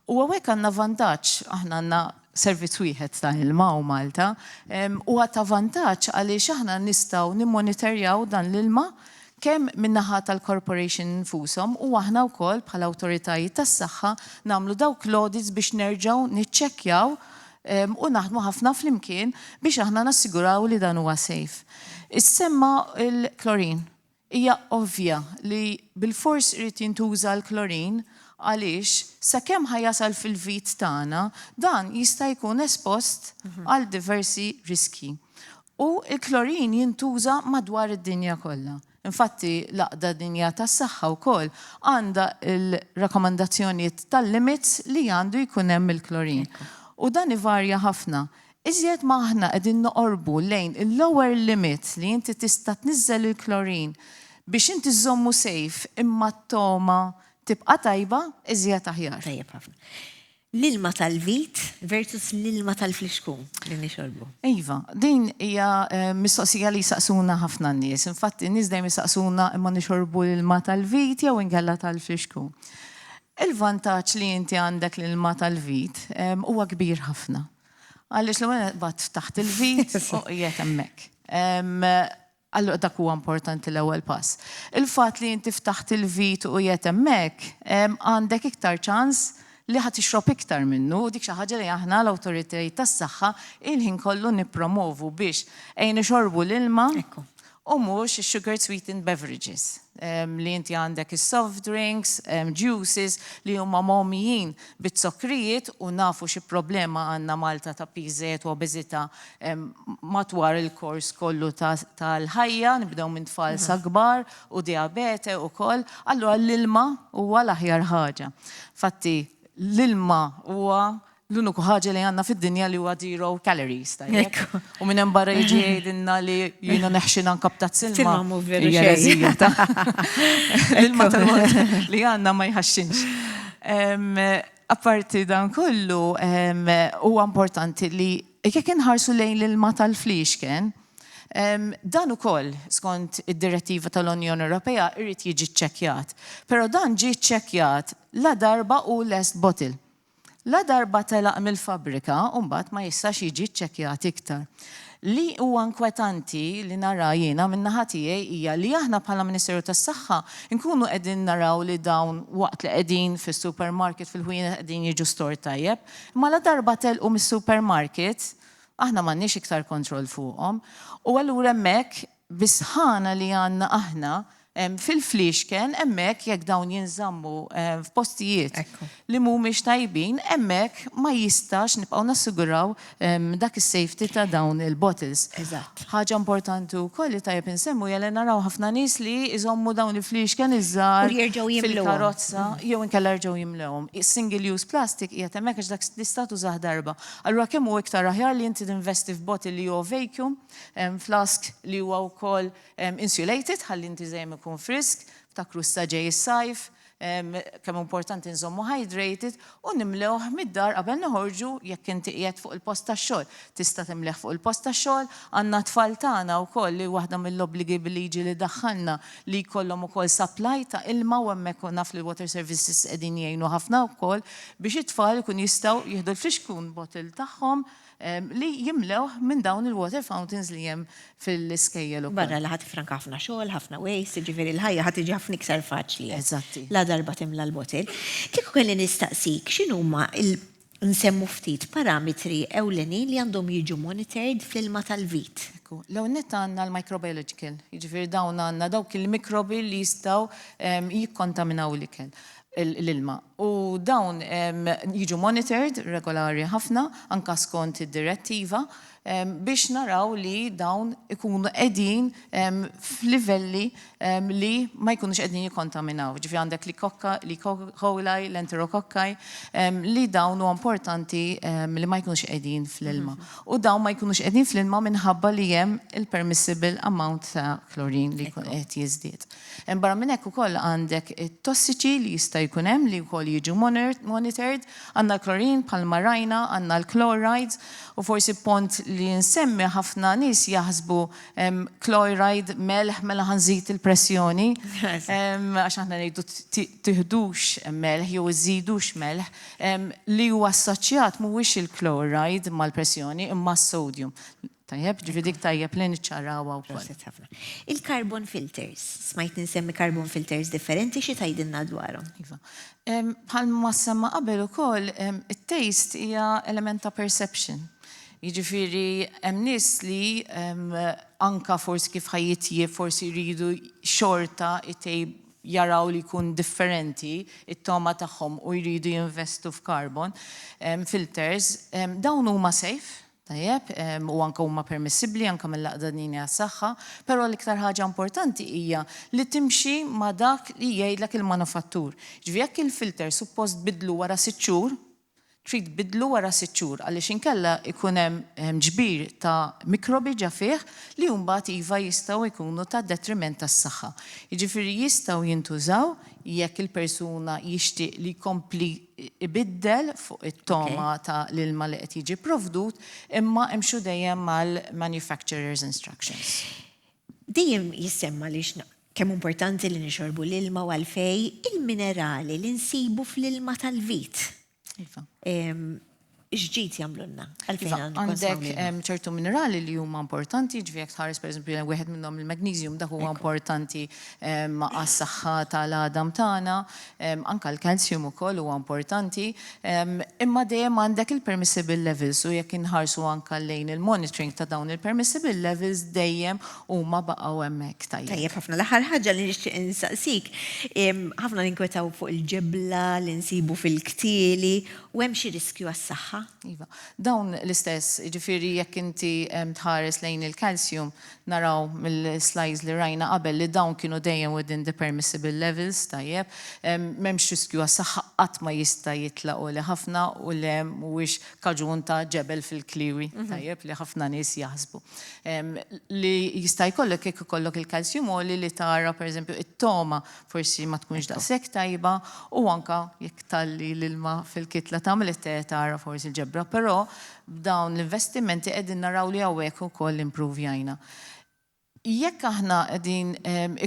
U hawnhekk għandna vantaġġ, aħna għandna servizz wieħed ta' ilma hawn Malta, huwa ta' vantaġġ għaliex aħna nistgħu nimmoniterjaw dan l-ilma kemm min-naħa tal-corporation infushom u aħna wkoll bħala awtoritajiet tas-saħħa nagħmlu dawk l-audits biex nerġgħu niċċekkjaw u naħdmu ħafna flimkien biex aħna nassiguraw li dan huwa safe. Issemma l-chlorine. Hija ovvja li bilfors irid jintuża l-klorin għaliex sakemm ħa jasal fil-vit tagħna dan jista' jkun espost għal diversi riskji. U l-klorin jintuża madwar id-dinja kollha. Infatti l-Għaqda Dinjija tas-Saħħa wkoll għandha l-rakkomandazzjonijiet tal-limits li għandu jkun hemm il-klorin. U dan ivarja ħafna. Iżjed ma aħna qegħdin noqorbu lejn il-lower limit li inti tista' tniżżel il-chlorine biex inti żżommu safe imma t-togħma tibqa' tajba, iżjed aħjar. Tajjeb ħafna. L-ilma tal-vit versus l-ilma tal-flixkun li nixorbu. Iva, din hija mistoqsija li jsaqsuna ħafna n-nies. Infatti n-nies dejjem isaqsuna imma nixorbu l-ilma tal-vit jew inkella tal-flixkun. Il-vantaġġ li inti għandek l-ilma tal-vit huwa kbir ħafna. Għaliex l-ewwel nett qbadt taħt il-vit u qiegħed hemmhekk. Allura dak huwa importanti l-ewwel pass. Il-fatt li inti ftaħt il-vit u qiegħed hemmhekk, għandek iktar ċans li ħa tixrob iktar minnu u dik xi ħaġa li aħna l-awtoritajiet tas-saħħa il-ħin kollu nippromovu biex ejja nixorbu l-ilma u mhux is-sugar sweetened beverages li inti għandek is-soft drinks, juices li huma mgħommijin biz-zokkrijiet u nafu xi problema għandna Malta ta' piż żejjed u obeżità matwar il-kors kollu tal-ħajja, nibdew minn tfal sa kbar u dijabete wkoll, allura l-ilma huwa l-aħjar ħaġa. Infatti l-ilma huwa L-uniku ħaġa li għandna fid-dinja li huwa zero calories, tajjeb? U minn hemm barra jiġi jgħidilna li jiena neħxin anka b'tazz ilma. Hija ereżija ta' L-ilma li għandna ma jħaxxinx. Apparti dan kollu, huwa importanti li jekk inħarsu lejn l-ilma tal-fliexken, dan ukoll skont id-direttiva tal-Unjoni Ewropea irid jiġi ċċekkjat. Però dan ġie ċċekkjat ladarba hu lest bottle. Ladarba telaq mill-fabbrika, mbagħad ma jistax jiġi ċċekkjat iktar. Li huwa inkwetanti li nara jiena min-naħa tiegħi hija li aħna bħala Ministeru tas-Saħħa nkunu qegħdin naraw li dawn waqt li qegħdin fis-supermarket fil-ħwienet qegħdin jiġu stored tajjeb, imma ladarba telqu mis-supermarket aħna m'għandniex iktar kontroll fuqhom. U allura hemmhekk bis-sħana li għandna aħna fil-fliexken hemmhekk jekk dawn jinżammu f'postijiet li mhumiex tajbin hemmhekk ma jistax nibqgħu nassiguraw dak is-safety ta' dawn il-bottles. Ħaġa importanti wkoll li tajjeb insemmu hija li naraw ħafna nies li jżommu dawn il-fliexken iż-żgħar fil-karozza jew inkella jerġgħu jimlewhom. Is-single use plastic qiegħed hemmhekk għax dak tista' tużah darba. Allura kemm hu iktar aħjar li inti tinvesti f'bottle li huwa vacuum, flask li huwa wkoll Insulated, ħalli inti dejjem ikun frisk, ftakru issa ġej is-sajf, kemm hu importanti nżommu hydrated u nimlewh mid-dar qabel noħorġu jekk inti qiegħed fuq il-post tax-xogħol. Tista' timleh fuq il-post tax-xogħol, għandna t-tfal tagħna wkoll li waħda mill-obbligi bil-liġi li daħħalna li jkollhom ukoll supply ta' ilma u hemmhekk naf li l-water services qegħdin jgħinu ħafna wkoll biex it-tfal ikun jistgħu jieħdu l-flixkun bottle tagħhom li jimlewh minn dawn il-water fountains li hemm fil-iskejjel ukoll. Barra li ħa tifranka ħafna xogħol, ħafna waste, jiġifieri l-ħajja ħa tiġi ħafna iktar faċli. Eżatti. La darba timla l-bottle. Kieku kelli nistaqsik x'inhuma l. nsemmu ftit parametri ewlenin li għandhom jiġu monitored fl-ilma tal-vit. Ekku, l-ewwel nett għandna l-microbiological, jiġifieri dawn għandna dawk il-mikrobi li jistgħu jikkontaminaw l-ikel, l-ilma. U dawn jiġu monitored regolari ħafna, anke skont id-direttiva, biex naraw li dawn ikunu qegħdin f'livelli li ma jkunux qegħdin jikkontaminaw. Ġifieri għandek l-E. coli, l-enterococci, li dawn huwa importanti li ma jkunux qegħdin fl-ilma. U dawn ma jkunux qegħdin fl-ilma minħabba li hemm il-permissible amount ta' chlorine li jkun qed jiżdied. Barra minn hekk ukoll għandek it-tossiċi li jista' jkun hemm li wkoll jiġu monitored. Għandna l-chlorine bħalma rajna, għandna l-chlorides u forsi pont li nsemmi ħafna nies jaħsbu chloride, melħ, mela ħa nżid il-pressjoni. Għax aħna ngħidu tiħdux melħ jew iżżidux melħ. Li huwa assoċjat mhuwiex il-chloride mal-pressjoni imma s-sodium. Tajjeb, ġifieri dik tajjeb li niċċarawha wkoll. Proset ħafna. Il-carbon filters, smajt insemmi carbon filters differenti, xi tgħidilna dwarhom? Iva. Bħalma semma qabel ukoll, it-taste hija element ta' perception. Jiġifieri hemm nies li anka forsi kif ħa jitjieb forsi jridu xorta jtejb jaraw li jkun differenti it-togħma tagħhom u jridu jinvestu f'carbon filters, dawn huma safe, Tajjeb, u anke huma permissibbli anke mill-Għaqda Dinjija għas-Saħħa, però l-iktar ħaġa importanti hija li timxi ma' dak li jgħidlek il-manufattur. Jiġifieri jekk il-filter suppost tbiddlu wara sitt xhur, trid tbiddlu wara sitt xhur għaliex inkella jkun hemm ġbir ta' mikrobi ġa fih li mbagħad iva jistgħu jkunu ta' detriment għas-saħħa. Jiġifieri jistgħu jintużaw jekk il-persuna jixtieq li jkompli ibiddel fuq it-togħma ta' l-ilma li qed jiġi pprovdut, imma imxu dejjem mal-manufacturer's instructions. Dejjem jissemma li kemm hu importanti li nixorbu l-ilma u għalfejn il-minerali li nsibu fl-ilma tal-vit. Iva. X'ġid jagħmlulna? Għalfejn Iva, għandna nkonsaw għandek l-ilma? ċertu minerali li huma importanti, ġifieri jekk tħares pereżempju wieħed minnhom il-magnesium dak huwa importanti għas-saħħa tal-għadam tagħna, anke l-calcium ukoll huwa importanti, imma dejjem għandek il-permissible levels u jekk inħarsu anke lejn il-monitoring ta' dawn il-permissible levels dejjem huma baqgħu hemmhekk tajjeb. Tajjeb ħafna. L-aħħar ħaġa li nixtieq insaqsik, ħafna ninkwetaw fuq il-ġebla li nsibu fil-ktieli U hemm xi riskju għas-saħħa? Iva. Dawn l-istess, jiġifieri jekk inti tħares lejn il-calcium, naraw mill-slides li rajna qabel li dawn kienu dejjem within the permissible levels, tajjeb. M'hemmx riskju għas-saħħa, qatt ma jista' jitla' għoli ħafna u le mhuwiex kaġun ta' ġebel fil-kliewi, tajjeb, li ħafna nies jaħsbu. Li jista' jkollok jekk ikollok il-calcium għoli li tara pereżempju it-togħma forsi ma tkunx daqshekk tajba u anke jekk tgħalli l-ilma fil-kitla tagħmel it-te tara forsi l-ġebra, però b'dawn l-investimenti qegħdin naraw li hawnhekk ukoll impruvjajna. Jekk aħna qegħdin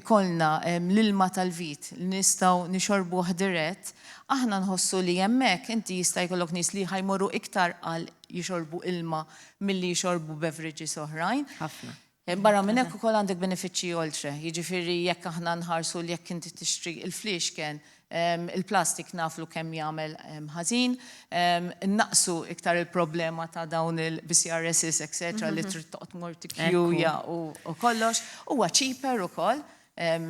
ikollna l-ilma tal-vit li nistgħu nixorbuh dirett, aħna nħossu li hemmhekk inti jista' jkollok nies li ħa jmorru iktar għal jixorbu ilma milli jixorbu beverages oħrajn. Ħafna. Barra minn hekk ukoll għandek benefiċċji oltre, jiġifieri jekk aħna nħarsu li jekk inti tixtri l-fliexken, il-plastik naflu kemm jagħmel ħażin, innaqsu iktar il-problema ta' dawn il-BCRSs etc. Li trid toqgħod tmur tikkjuja u kollox. Huwa cheaper ukoll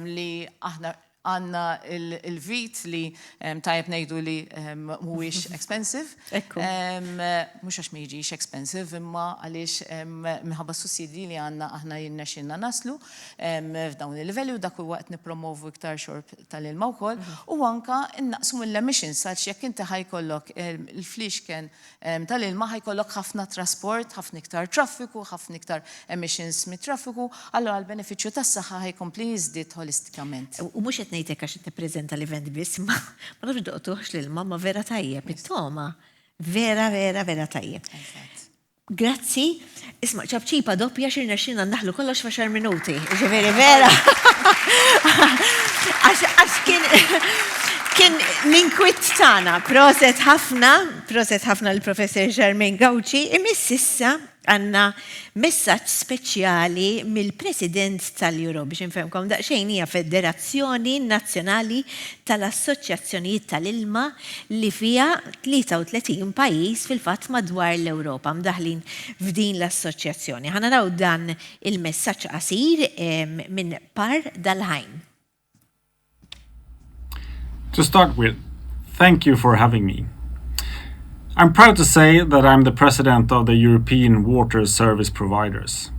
li aħna Għandna l-vit li tajjeb ngħidu li mhuwiex expensive. Ekku. Mhux għax ma jiġix expensive imma għaliex minħabba s-sussidji li għandna aħna jirnexxielna naslu f'dawn il-livelli u dak huwa qed nippromovu iktar xorb tal-ilma wkoll u anke nnaqqsu mill-emissions għaliex jekk inti ħa jkollok il-fliexken tal-ilma ħa jkollok ħafna trasport, ħafna iktar traffiku, ħafna iktar emissions mit-traffiku, allura l-benefiċċju tas-saħħa ħa jkompli jiżdied ħolistikament. U mhux qed ngħid hekk għax qed nippreżenta l-event biss, imma ma nafx doqtuhx l-ilma, imma vera tajjeb, it-togħma vera vera vera tajjeb. Eżatt. Grazzi. Isma' ċapċipa doppja xi rnexxielna ndaħħlu kollox f'għaxar minuti. Ġifieri vera. Għax kien. Kien l-inkwiet tagħna. Proset ħafna, proset ħafna l-Professor Charmaine Gauci, imiss issa għandna messaġġ speċjali mill-President tal-Euro biex infehmkom daqsxejn hija Federazzjoni Nazzjonali tal-Assoċjazzjonijiet tal-Ilma li fiha 33 pajjiż fil-fatt madwar l-Ewropa mdaħħlin f'din l-assoċjazzjoni. Ħa naraw dan il-messaġġ qasir minn Par Dalheim. To start with, thank you for having me. I'm proud to say that I'm the president of the European Water Service Providers.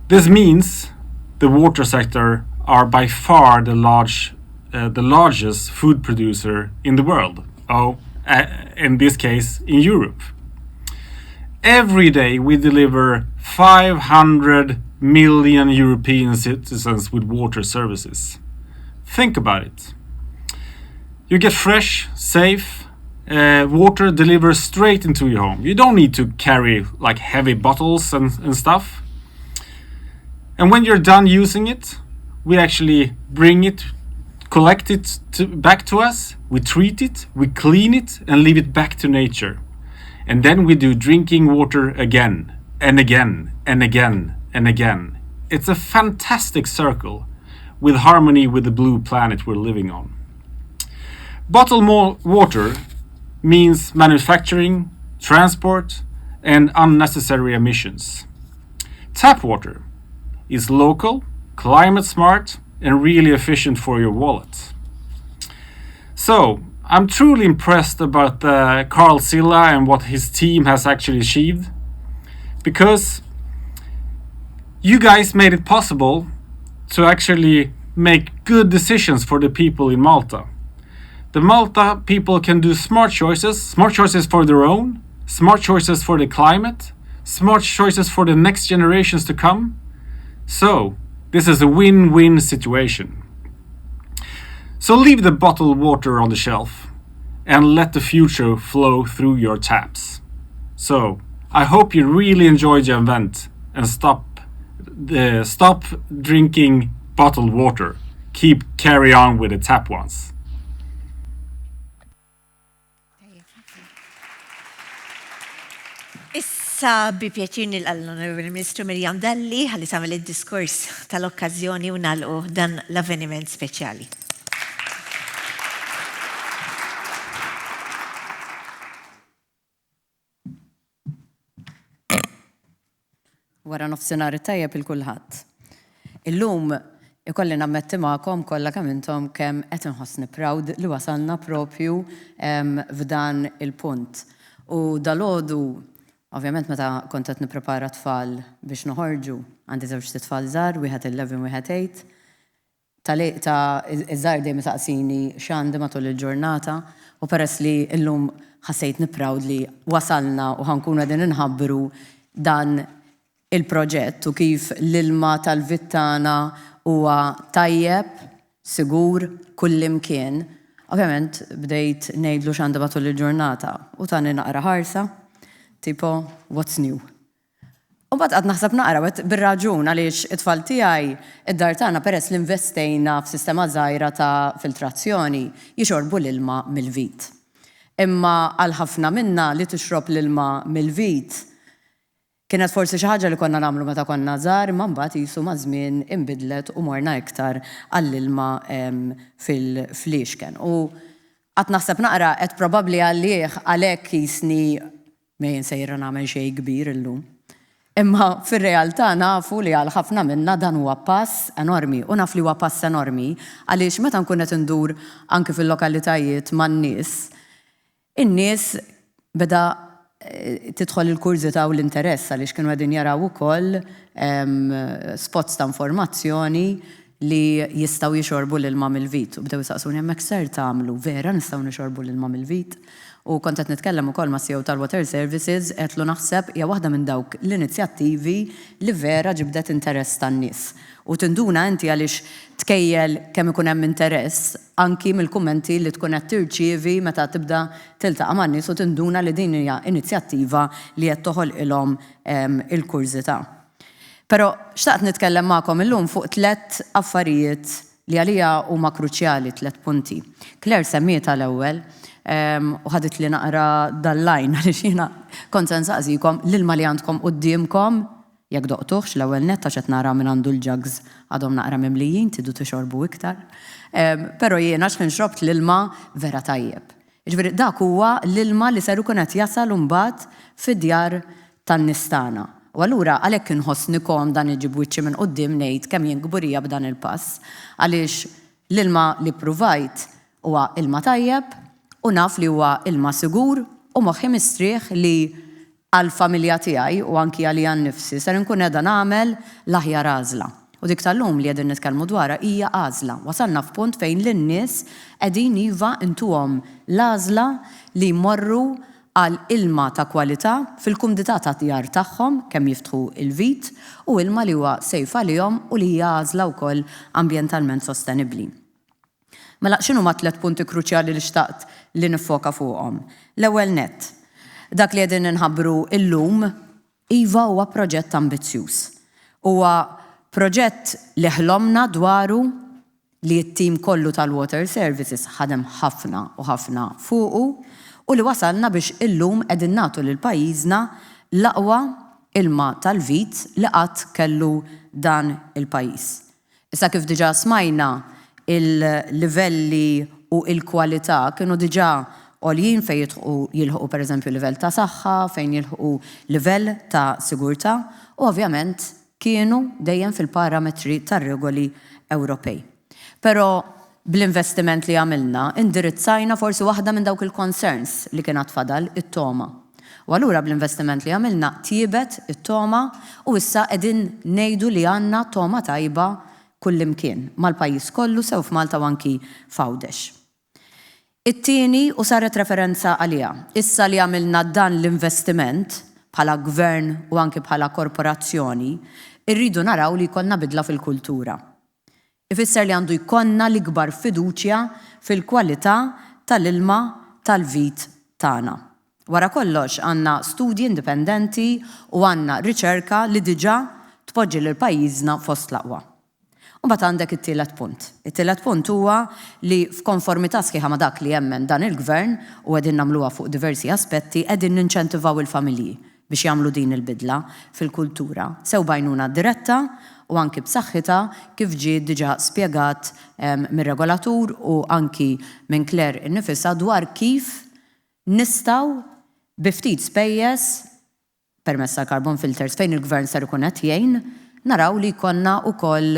This means the water sector are by far the large, uh, the largest food producer in the world. Oh, uh, in this case, in Europe. Every day we deliver 500 million European citizens with water services. Think about it. You get fresh, safe uh, water delivered straight into your home. You don't need to carry like heavy bottles and, and stuff. And when you're done using it, we actually bring it, collect it to, back to us, we treat it, we clean it, and leave it back to nature. And then we do drinking water again and again and again and again. It's a fantastic circle with harmony with the blue planet we're living on. Bottled water means manufacturing, transport, and unnecessary emissions. Tap water is local, climate smart, and really efficient for your wallet. So, I'm truly impressed about uh, Carl Silla and what his team has actually achieved because you guys made it possible to actually make good decisions for the people in Malta. The Malta people can do smart choices, smart choices for their own, smart choices for the climate, smart choices for the next generations to come. So, this is a win-win situation. So leave the bottled water on the shelf and let the future flow through your taps. So, I hope you really enjoyed your event and stop uh, stop drinking bottled water. Keep carry on with the tap ones. Issa bi pjaċir nilqa' l-Onorevoli Ministru Miriam Dalli ħalli tagħmel id-diskors tal-okkażjoni u nagħlqu dan l-avveniment speċjali. Wara nofsinhar it-tajjeb il kulħadd. Illum ikolli nammetti magħkom kollha kemm intom kemm qed inħossni proud li wasalna propju f'dan il-punt. U dalgħodu, ovvjament meta kont qed nipprepara t-tfal biex noħorġu, għandi żewġt itfal żgħar, wieħed 11 wieħed 8, Ta' ta' iż-żgħir dejjem isaqsini x'għandi matul il-ġurnata u peress li llum ħassejtni proud li wasalna u ħa nkunu qegħdin inħabbru dan il-proġett u kif l-ilma tal-vit tagħna huwa tajjeb, sigur, kullimkien, ovvjament bdejt ngħidlu x'għandi matul il-ġurnata u tani naqra ħarsa tipo what's new? U mbagħad qgħadt naħseb naqra u għedt bir-raġun għaliex it-tfal tiegħi, id-dar tagħna peress li investejna f'sistema żgħira ta' filtrazzjoni, jixorbu l-ilma mill-vit. Imma għal ħafna minna li tixrob l-ilma mill-vit kienet forsi xi ħaġa li konna nagħmlu meta konna żgħar imma mbagħad qisu maż-żmien inbidlet u morna iktar għall-ilma fil-fliexken. U qgħadt naħseb naqra għedt probabbli għalih għalhekk qisni Ma jien sejra nagħmel xejn kbir illum. Imma fir-realtà nafu li għal ħafna minna dan huwa pass enormi. U naf li huwa pass enormi għaliex meta nkun qed indur anki fil-lokalitajiet man-nies, in-nies beda tidħol il-kurżità u l-interess għaliex kienu qegħdin jaraw ukoll spots ta' informazzjoni li jistgħu jixorbu l-ilma mill-vit u bdew isaqsuni hemmhekk x'ser tagħmlu, vera nistgħu nixorbu l-ilma mill-vit? U kont qed nitkellem ukoll mas-CEO tal-Water Services għedtlu naħseb hija waħda minn dawk l-inizjattivi li vera ġibdet interess tan-nies. U tinduna inti għaliex tkejjel kemm ikun hemm interess anki mill-kummenti li tkun qed tirċievi meta tibda tiltaqa' man-nies u tinduna li din hija inizjattiva li qed toħolqilhom il-kurżità. Però xtaqt nitkellem magħkom illum fuq tlett affarijiet li għalija huma kruċjali t-tlett punti. Claire semmietha l-ewwel u ħaditli naqra dal-line għaliex jiena kont se nsaqsikom l-ilma li għandkom quddiemkom jekk doqtuhx l-ewwel nett għax qed nara min għandu l-jugs għadhom naqra mimlijin tridu tixorbu iktar. Però jiena x'ħin xrobt l-ilma vera tajjeb. Jiġifieri dak huwa l-ilma li ser ikun qed jasal imbagħad fid-djar tan-nies tagħna. U allura għalhekk inħossni komda niġi b'wiċċi minn quddiem ngħid kemm jien kburija b'dan il-pass. Għaliex l-ilma li ppruvajt huwa ilma tajjeb u naf li huwa ilma sigur u moħħi mistrieħ li għall-familja tiegħi u anki għalija nnifsi ser inkun qiegħda nagħmel l-aħjar għażla. U dik tal-lum li qegħdin nitkellmu dwarha hija għażla. Wasalna f'punt fejn lin-nies qegħdin iva ntuhom l-għażla li jmorru għal ilma ta' kwalità fil-kumdità tad-djar tagħhom kemm jiftħu l-vit u ilma li huwa safe għalihom u li hija għażla wkoll ambjentalment sostenibbli. Mela x'inhuma t-tlett punti kruċjali li xtaqt li niffoka fuqhom? L-ewwel nett, dak li qegħdin inħabbru llum, iva huwa proġett ambizzjuż. Huwa proġett li ħlomna dwaru, li t-tim kollu tal-Water Services ħadem ħafna u ħafna fuqu u li wasalna biex illum qegħdin nagħtu lil pajjiżna l-aqwa ilma tal-vit li qatt kellu dan il-pajjiż. Issa kif diġà smajna, il-livelli u il-kwalità kienu diġà għoljin fejn jidħqu jilħqu pereżempju livell ta' saħħa, fejn jilħqu livell ta' sigurtà u ovvjament kienu dejjem fil-parametri tar-regoli Ewropej. Però bl-investiment li għamilna indirizzajna forsi waħda minn dawk il-concerns li kien għad fadal, it-togħma. U allura bl-investiment li għamilna tjiebet it-togħma u issa qegħdin ngħidu li għandna togħma tajba kullimkien, mal-pajjiż kollu sew f'Malta u anki f'Għawdex. It-tieni, u saret referenza għaliha, issa li għamilna dan l-investiment bħala Gvern u anki bħala korporazzjoni, irridu naraw li jkollna bidla fil-kultura. Ifisser li għandu jkollna l-ikbar fiduċja fil-kwalità tal-ilma tal-vit tagħna. Wara kollox għandna studji indipendenti u għandna riċerka li diġà tpoġġi lil pajjiżna fost l-aqwa. U mbagħad għandek it-tielet punt. It-tielet punt huwa li f'konformità sħiħa ma' dak li jemmen dan il-Gvern u qegħdin nagħmluha fuq diversi aspetti, qegħdin ninċentivaw il-familji biex jagħmlu din il-bidla fil-kultura, sew b'għajnuna diretta u anki b'saħħitha kif ġie diġà spjegat mir-regolatur u anki minn Claire innifisha dwar kif nistgħu bi ftit spejjeż, permezz tal-carbon filters fejn il-Gvern ser ikun qed jgħin, naraw li jkollna wkoll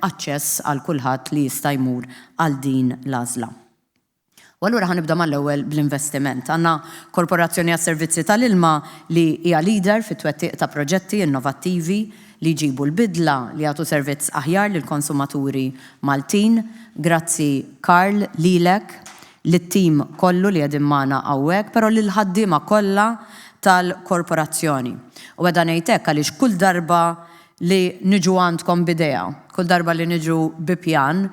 aċċess għal kulħadd li jista' jmur għal din l-għażla. U allura ħa nibda mal-ewwel bl-investiment. Għandna Korporazzjoni għas-Servizzi tal-Ilma li hija leader fit-twettiq ta' proġetti innovattivi li jġibu l-bidla, li jagħtu servizz aħjar lill-konsumaturi Maltin. Grazzi Karl lilek, lit-tim kollu li qegħdin magħna hawnhekk, però lill-ħaddiema kollha tal-Korporazzjoni. U qiegħda ngħid hekk għaliex kull darba li niġu għandkom b'idea, kull darba li niġu bi pjan,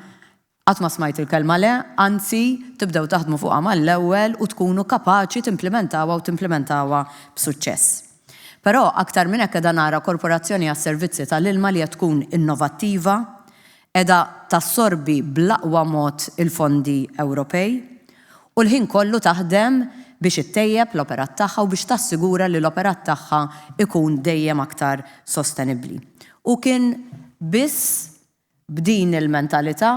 Qatt ma smajt il-kelma le, anzi tibdew taħdmu fuqha mal-ewwel u tkunu kapaċi timplimentawha u timplimentawha b'suċċess. Però aktar minn hekk qiegħda nara korporazzjoni għas-servizzi tal-ilma li qed tkun innovattiva, qiegħda tassorbi bl-aqwa mod il-fondi Ewropej u l-ħin kollu taħdem biex ittejjeb l-operat tagħha u biex tassigura li l-operat tagħha jkun dejjem aktar sostenibbli. U kien biss B'din il-mentalità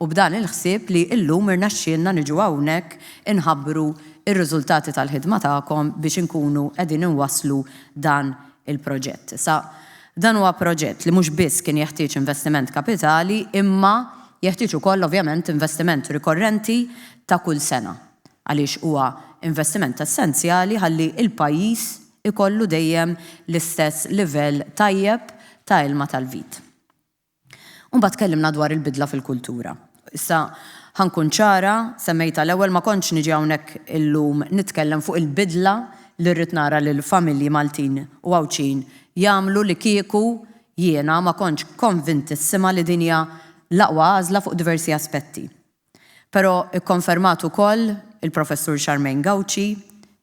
u b'dan il-ħsieb li illum irnexxielna niġu hawnhekk inħabbru r-riżultati tal-ħidma tagħkom biex inkunu qegħdin inwasslu dan il-proġett. Issa, dan huwa proġett li mhux biss kien jeħtieġ investiment kapitali imma jeħtieġ ukoll ovvjament investiment rikorrenti ta' kull sena għaliex huwa investiment essenzjali ħalli l-pajjiż ikollu dejjem l-istess livell tajjeb ta' ilma tal-vit. U mbagħad tkellimna dwar il-bidla fil-kultura. Issa, ħa nkun ċara, semmejtha l-ewwel, ma kontx niġi hawnhekk illum nitkellem fuq il-bidla li rrid nara lill-familji Maltin u Għawdxin jagħmlu li kieku jiena ma kontx konvintissima li din hija l-aqwa għażla fuq diversi aspetti. Però kkonfermat ukoll il-Professur Charmaine Gauci,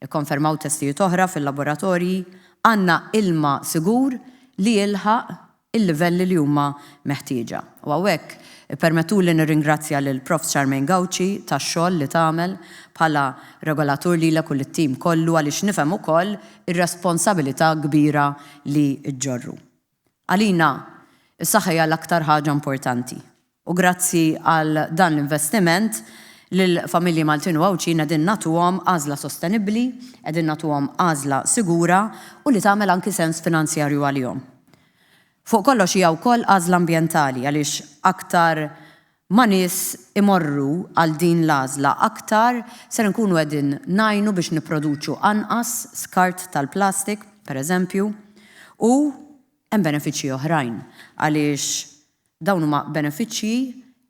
ikkonfermaw testijiet oħra fil-laboratorji, għandna ilma sigur li jilħaq il-livelli li huma meħtieġa. U hawnhekk Ippermettuli nirringrazzja lil Profs Charmaine Gauci tax-xogħol li tagħmel bħala regolatur lilek u lit-tim kollu għaliex nifhem ukoll ir-responsabilità kbira li ġġorru. Għalina, is-saħħa hija l-aktar ħaġa importanti. U grazzi għal dan l-investiment, lill-familji Maltin u Għawdxin qegħdin nagħtuhom għażla sostenibbli, qegħdin nagħtuhom għażla sigura u li tagħmel anki sens finanzjarju għalihom. Fuq kollox hija wkoll għażla ambjentali għaliex aktar ma nies imorru għal din l-għażla aktar ser inkunu qegħdin ngħinu biex nipproduċu anqas skart tal-plastik, pereżempju, u hemm benefiċċji oħrajn għaliex Dawn huma benefiċċji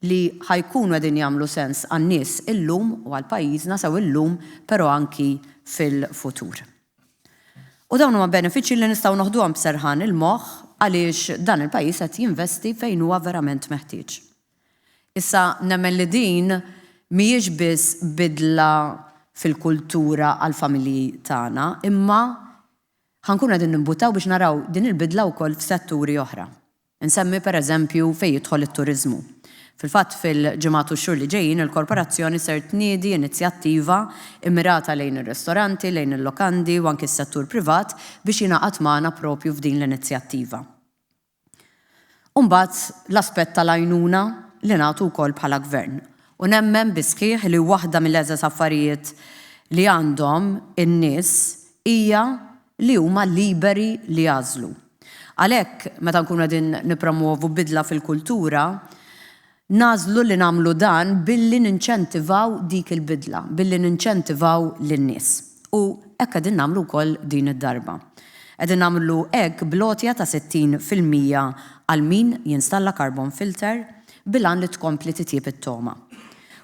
li ħa jkunu qegħdin jagħmlu sens għan-nies illum u għal pajjiżna sew illum però anki fil-futur. U dawn huma benefiċċji li nistgħu noħduhom b'serħan il-moħħ għaliex dan il-pajjiż qed jinvesti fejn huwa verament meħtieġ. Issa nemmen li din mhijiex biss bidla fil-kultura għall-familji tagħna imma ħa nkunu qegħdin nimbuttaw biex naraw din il-bidla wkoll f'setturi oħra. Insemmi per eżempju fejn jidħol it-turiżmu. Fil-fatt fil-ġimgħat u x-xhur li ġejjin il-Korporazzjoni ser tniedi inizjattiva immirata lejn ir-ristoranti, lejn il-lokandi u anki s-settur privat biex jingħaqad magħna propju f'din l-inizjattiva. U mbagħad l-aspett tal-għajnuna li nagħtu wkoll bħala Gvern. U nemmen bis-sħiħ li waħda mill-egħżeż affarijiet li għandhom in-nies hija li huma liberi li jagħżlu. Għalhekk, meta nkunu qegħdin nippromwovu bidla fil-kultura, nagħżlu li nagħmlu dan billi ninċentivaw dik il-bidla, billi ninċentivaw lin-nies. U hekk qegħdin nagħmlu wkoll din id-darba. Qegħdin nagħmlu hekk bl-għotja ta' 60% għal min jinstalla carbon filter bil-għan li tkompli titjieb it-togħma.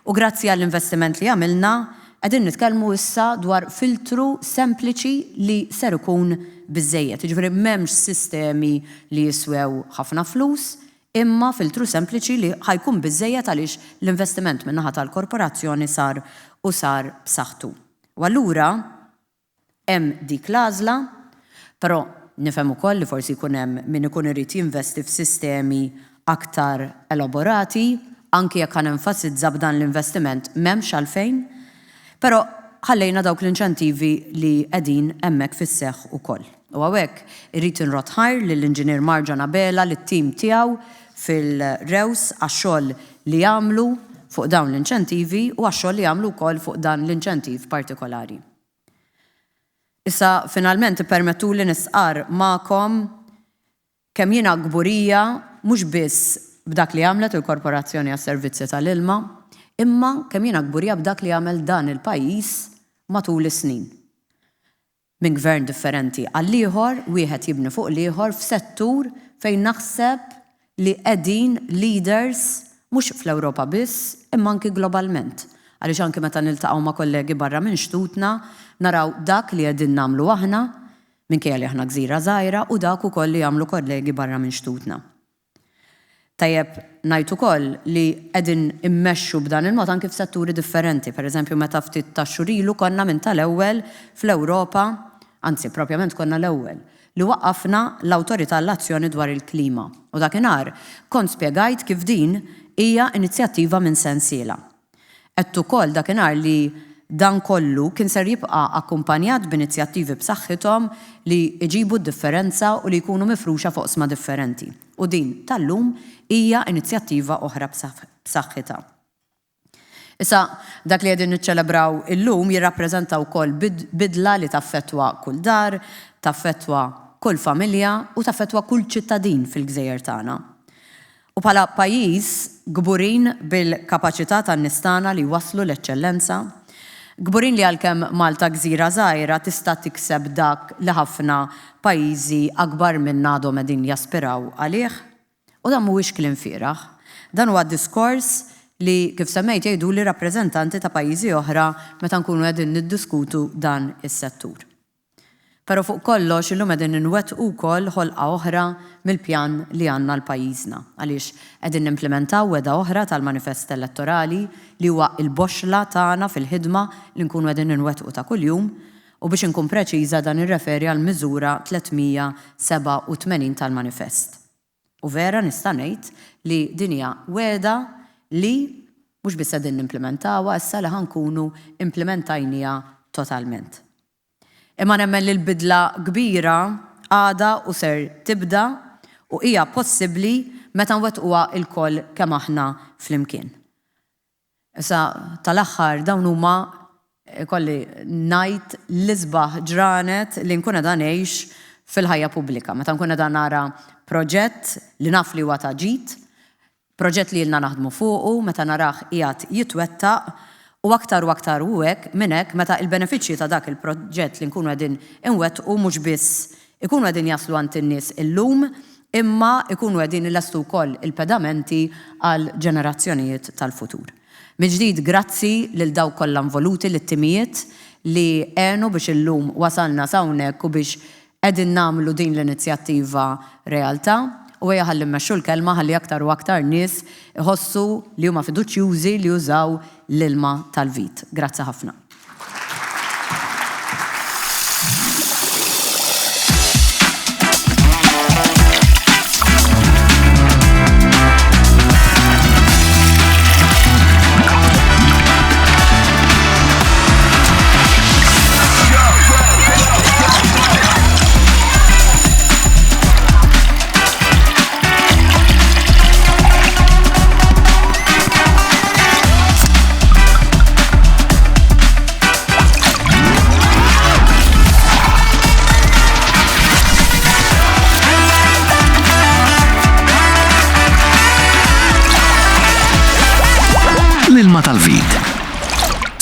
U grazzi għall-investiment li għamilna, qegħdin nitkellmu issa dwar filtru sempliċi li ser ikun biżżejjed. Jiġifieri m'hemmx sistemi li jiswew ħafna flus, imma filtru sempliċi li ħa jkun biżżejjed għaliex l-investiment min-naħa tal-korporazzjoni sar u sar b'saħħtu. U allura, Hemm dik l-għażla, però nifhem ukoll li forsi jkun hemm min ikun irid jinvesti f'sistemi aktar elaborati, anki jekk ħa nenfasizza b'dan l-investiment m'hemmx għalfejn. Però ħallejna dawk l-inċentivi li qegħdin hemmhekk fis-seħħ ukoll. U hawnhekk irrid inrodd ħajr lill-Inġinier Marjan Abela, lit-tim tiegħu fil-REWS għax-xogħol li għamlu fuq dawn l-inċentivi u għax-xogħol li għamlu wkoll fuq dan l-inċentiv partikolari. Issa finalment ippermettuli nistqarr magħkom kemm jiena kburija mhux biss b'dak li għamlet il-Korporazzjoni għas-Servizzi tal-Ilma, imma kemm jiena kburija b'dak li għamel dan il-pajjiż matul is-snin. Minn gvern differenti għall-ieħor, wieħed jibni fuq l-ieħor f'settur fejn naħseb li qegħdin leaders mhux fl-Ewropa biss imma anki globalment. Għaliex anki meta niltaqgħu ma' kollegi barra minn xtutna naraw dak li qegħdin nagħmlu aħna, minkejja li aħna gżira żgħira, u dak ukoll li jagħmlu kollegi barra minn xtutna. Tajjeb ngħid ukoll li qegħdin immexxu b'dan il-mod anki f'setturi differenti. Per eżempju meta ftit tax-xhur ilu konna minn tal-ewwel fl-Ewropa, anzi propjament konna l-ewwel, li waqqafna l-Awtorità għall-Azzjoni dwar il-Klima u dakinhar kont spjegajt kif din hija inizjattiva minn sensiela. Għedt ukoll dakinhar li dan kollu kien ser jibqa' akkumpanjat b'inizjattivi b'saħħithom li jġibu d-differenza u li jkunu mifruxa f'oqsma differenti. U din tal-lum hija inizjattiva oħra b'saħħitha. Issa, dak li qegħdin niċċelebraw illum jirrappreżenta wkoll bidla li taffettwa kull dar, taffettwa kull familja u taffettwa kull ċittadin fil-gżejjer tagħna. U bħala pajjiż kburin bil-kapaċità tan-nies tagħna li jwasslu l-eċċellenza, kburin li għalkemm Malta gżira żgħira tista' tikseb dak li ħafna pajjiżi akbar minna għadhom qegħdin jaspiraw għalih. U dan mhuwiex kliem fieragħ. Dan huwa diskors li, kif semmejt, jgħiduli rappreżentanti ta' pajjiżi oħra meta nkunu qegħdin niddiskutu dan is-settur. Però fuq kollox illum qegħdin inwettqu wkoll ħolqa oħra mill-pjan li għandna għal pajjiżna għaliex qegħdin nimplimentaw wegħda oħra tal-manifest elettorali li huwa l-boxxla tagħna fil-ħidma li nkunu qegħdin inwettqu ta' kuljum u biex inkun preċiża dan irreferi għall-miżura 387 tal-manifest. U vera nista' ngħid li din hija wegħda li mhux biss qegħdin nimplimentawha issa li ħa nkunu implimentajniha totalment. Imma nemmen li l-bidla kbira għadha u ser tibda u hija possibbli meta nwettquha lkoll kemm aħna flimkien. Issa tal-aħħar dawn huma ikolli ngħid l-isbaħ ġranet li nkun qiegħda ngħix fil-ħajja pubblika. Meta nkun qiegħda nara proġett li naf li huwa ta' ġid, proġett li ilna naħdmu fuqu, meta narah qiegħed jitwettaq u aktar u aktar u hekk minn hekk meta il-benefiċċji ta' dak il-proġett li nkunu qegħdin inwettqu mhux biss ikunu qegħdin jaslu għand in-nies illum imma jkunu qegħdin ilestu wkoll il-pedamenti għal ġenerazzjonijiet tal-futur. Mill-ġdid grazzi lil dawk kollha involuti, lit-timijiet li għenu biex illum wasalna s'hawnhekk u biex qegħdin nagħmlu din l-inizjattiva realtà. U ejja ħalli mmexxu l-kelma ħalli aktar u aktar nies iħossu li huma fiduċjużi li jużaw l-ilma tal-vit. Grazzi ħafna. L-ilma tal-vit.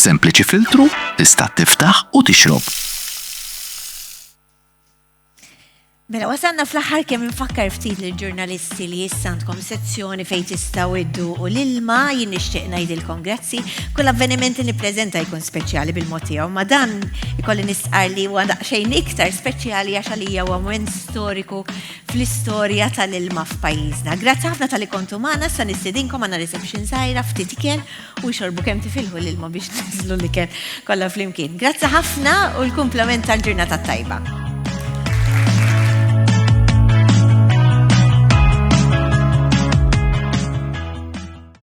Sempliċi filtru tista' tiftaħ u tixrob. Mela, wasalna fl-aħħar kemm infakkar ftit lill-ġurnalisti li issa għandkom sezzjoni fejn tistgħu idduqu l-ilma, jien nixtieq ngħidilkom grazzi. Kull avveniment li nippreżenta jkun speċjali bil-mod tiegħu, ma dan ikolli nistqar li huwa daqsxejn iktar speċjali għax għalija huwa mument storiku fl-istorja tal-ilma f'pajjiżna. Grazzi ħafna talli kontu magħna, issa nistedinkom għandna reception żgħira ftit ikel u xorbu kemm tifilħu l-ilma biex niżlu l-ikel kollha flimkien. Grazzi ħafna u l-kumplament tal-ġurnata tajba.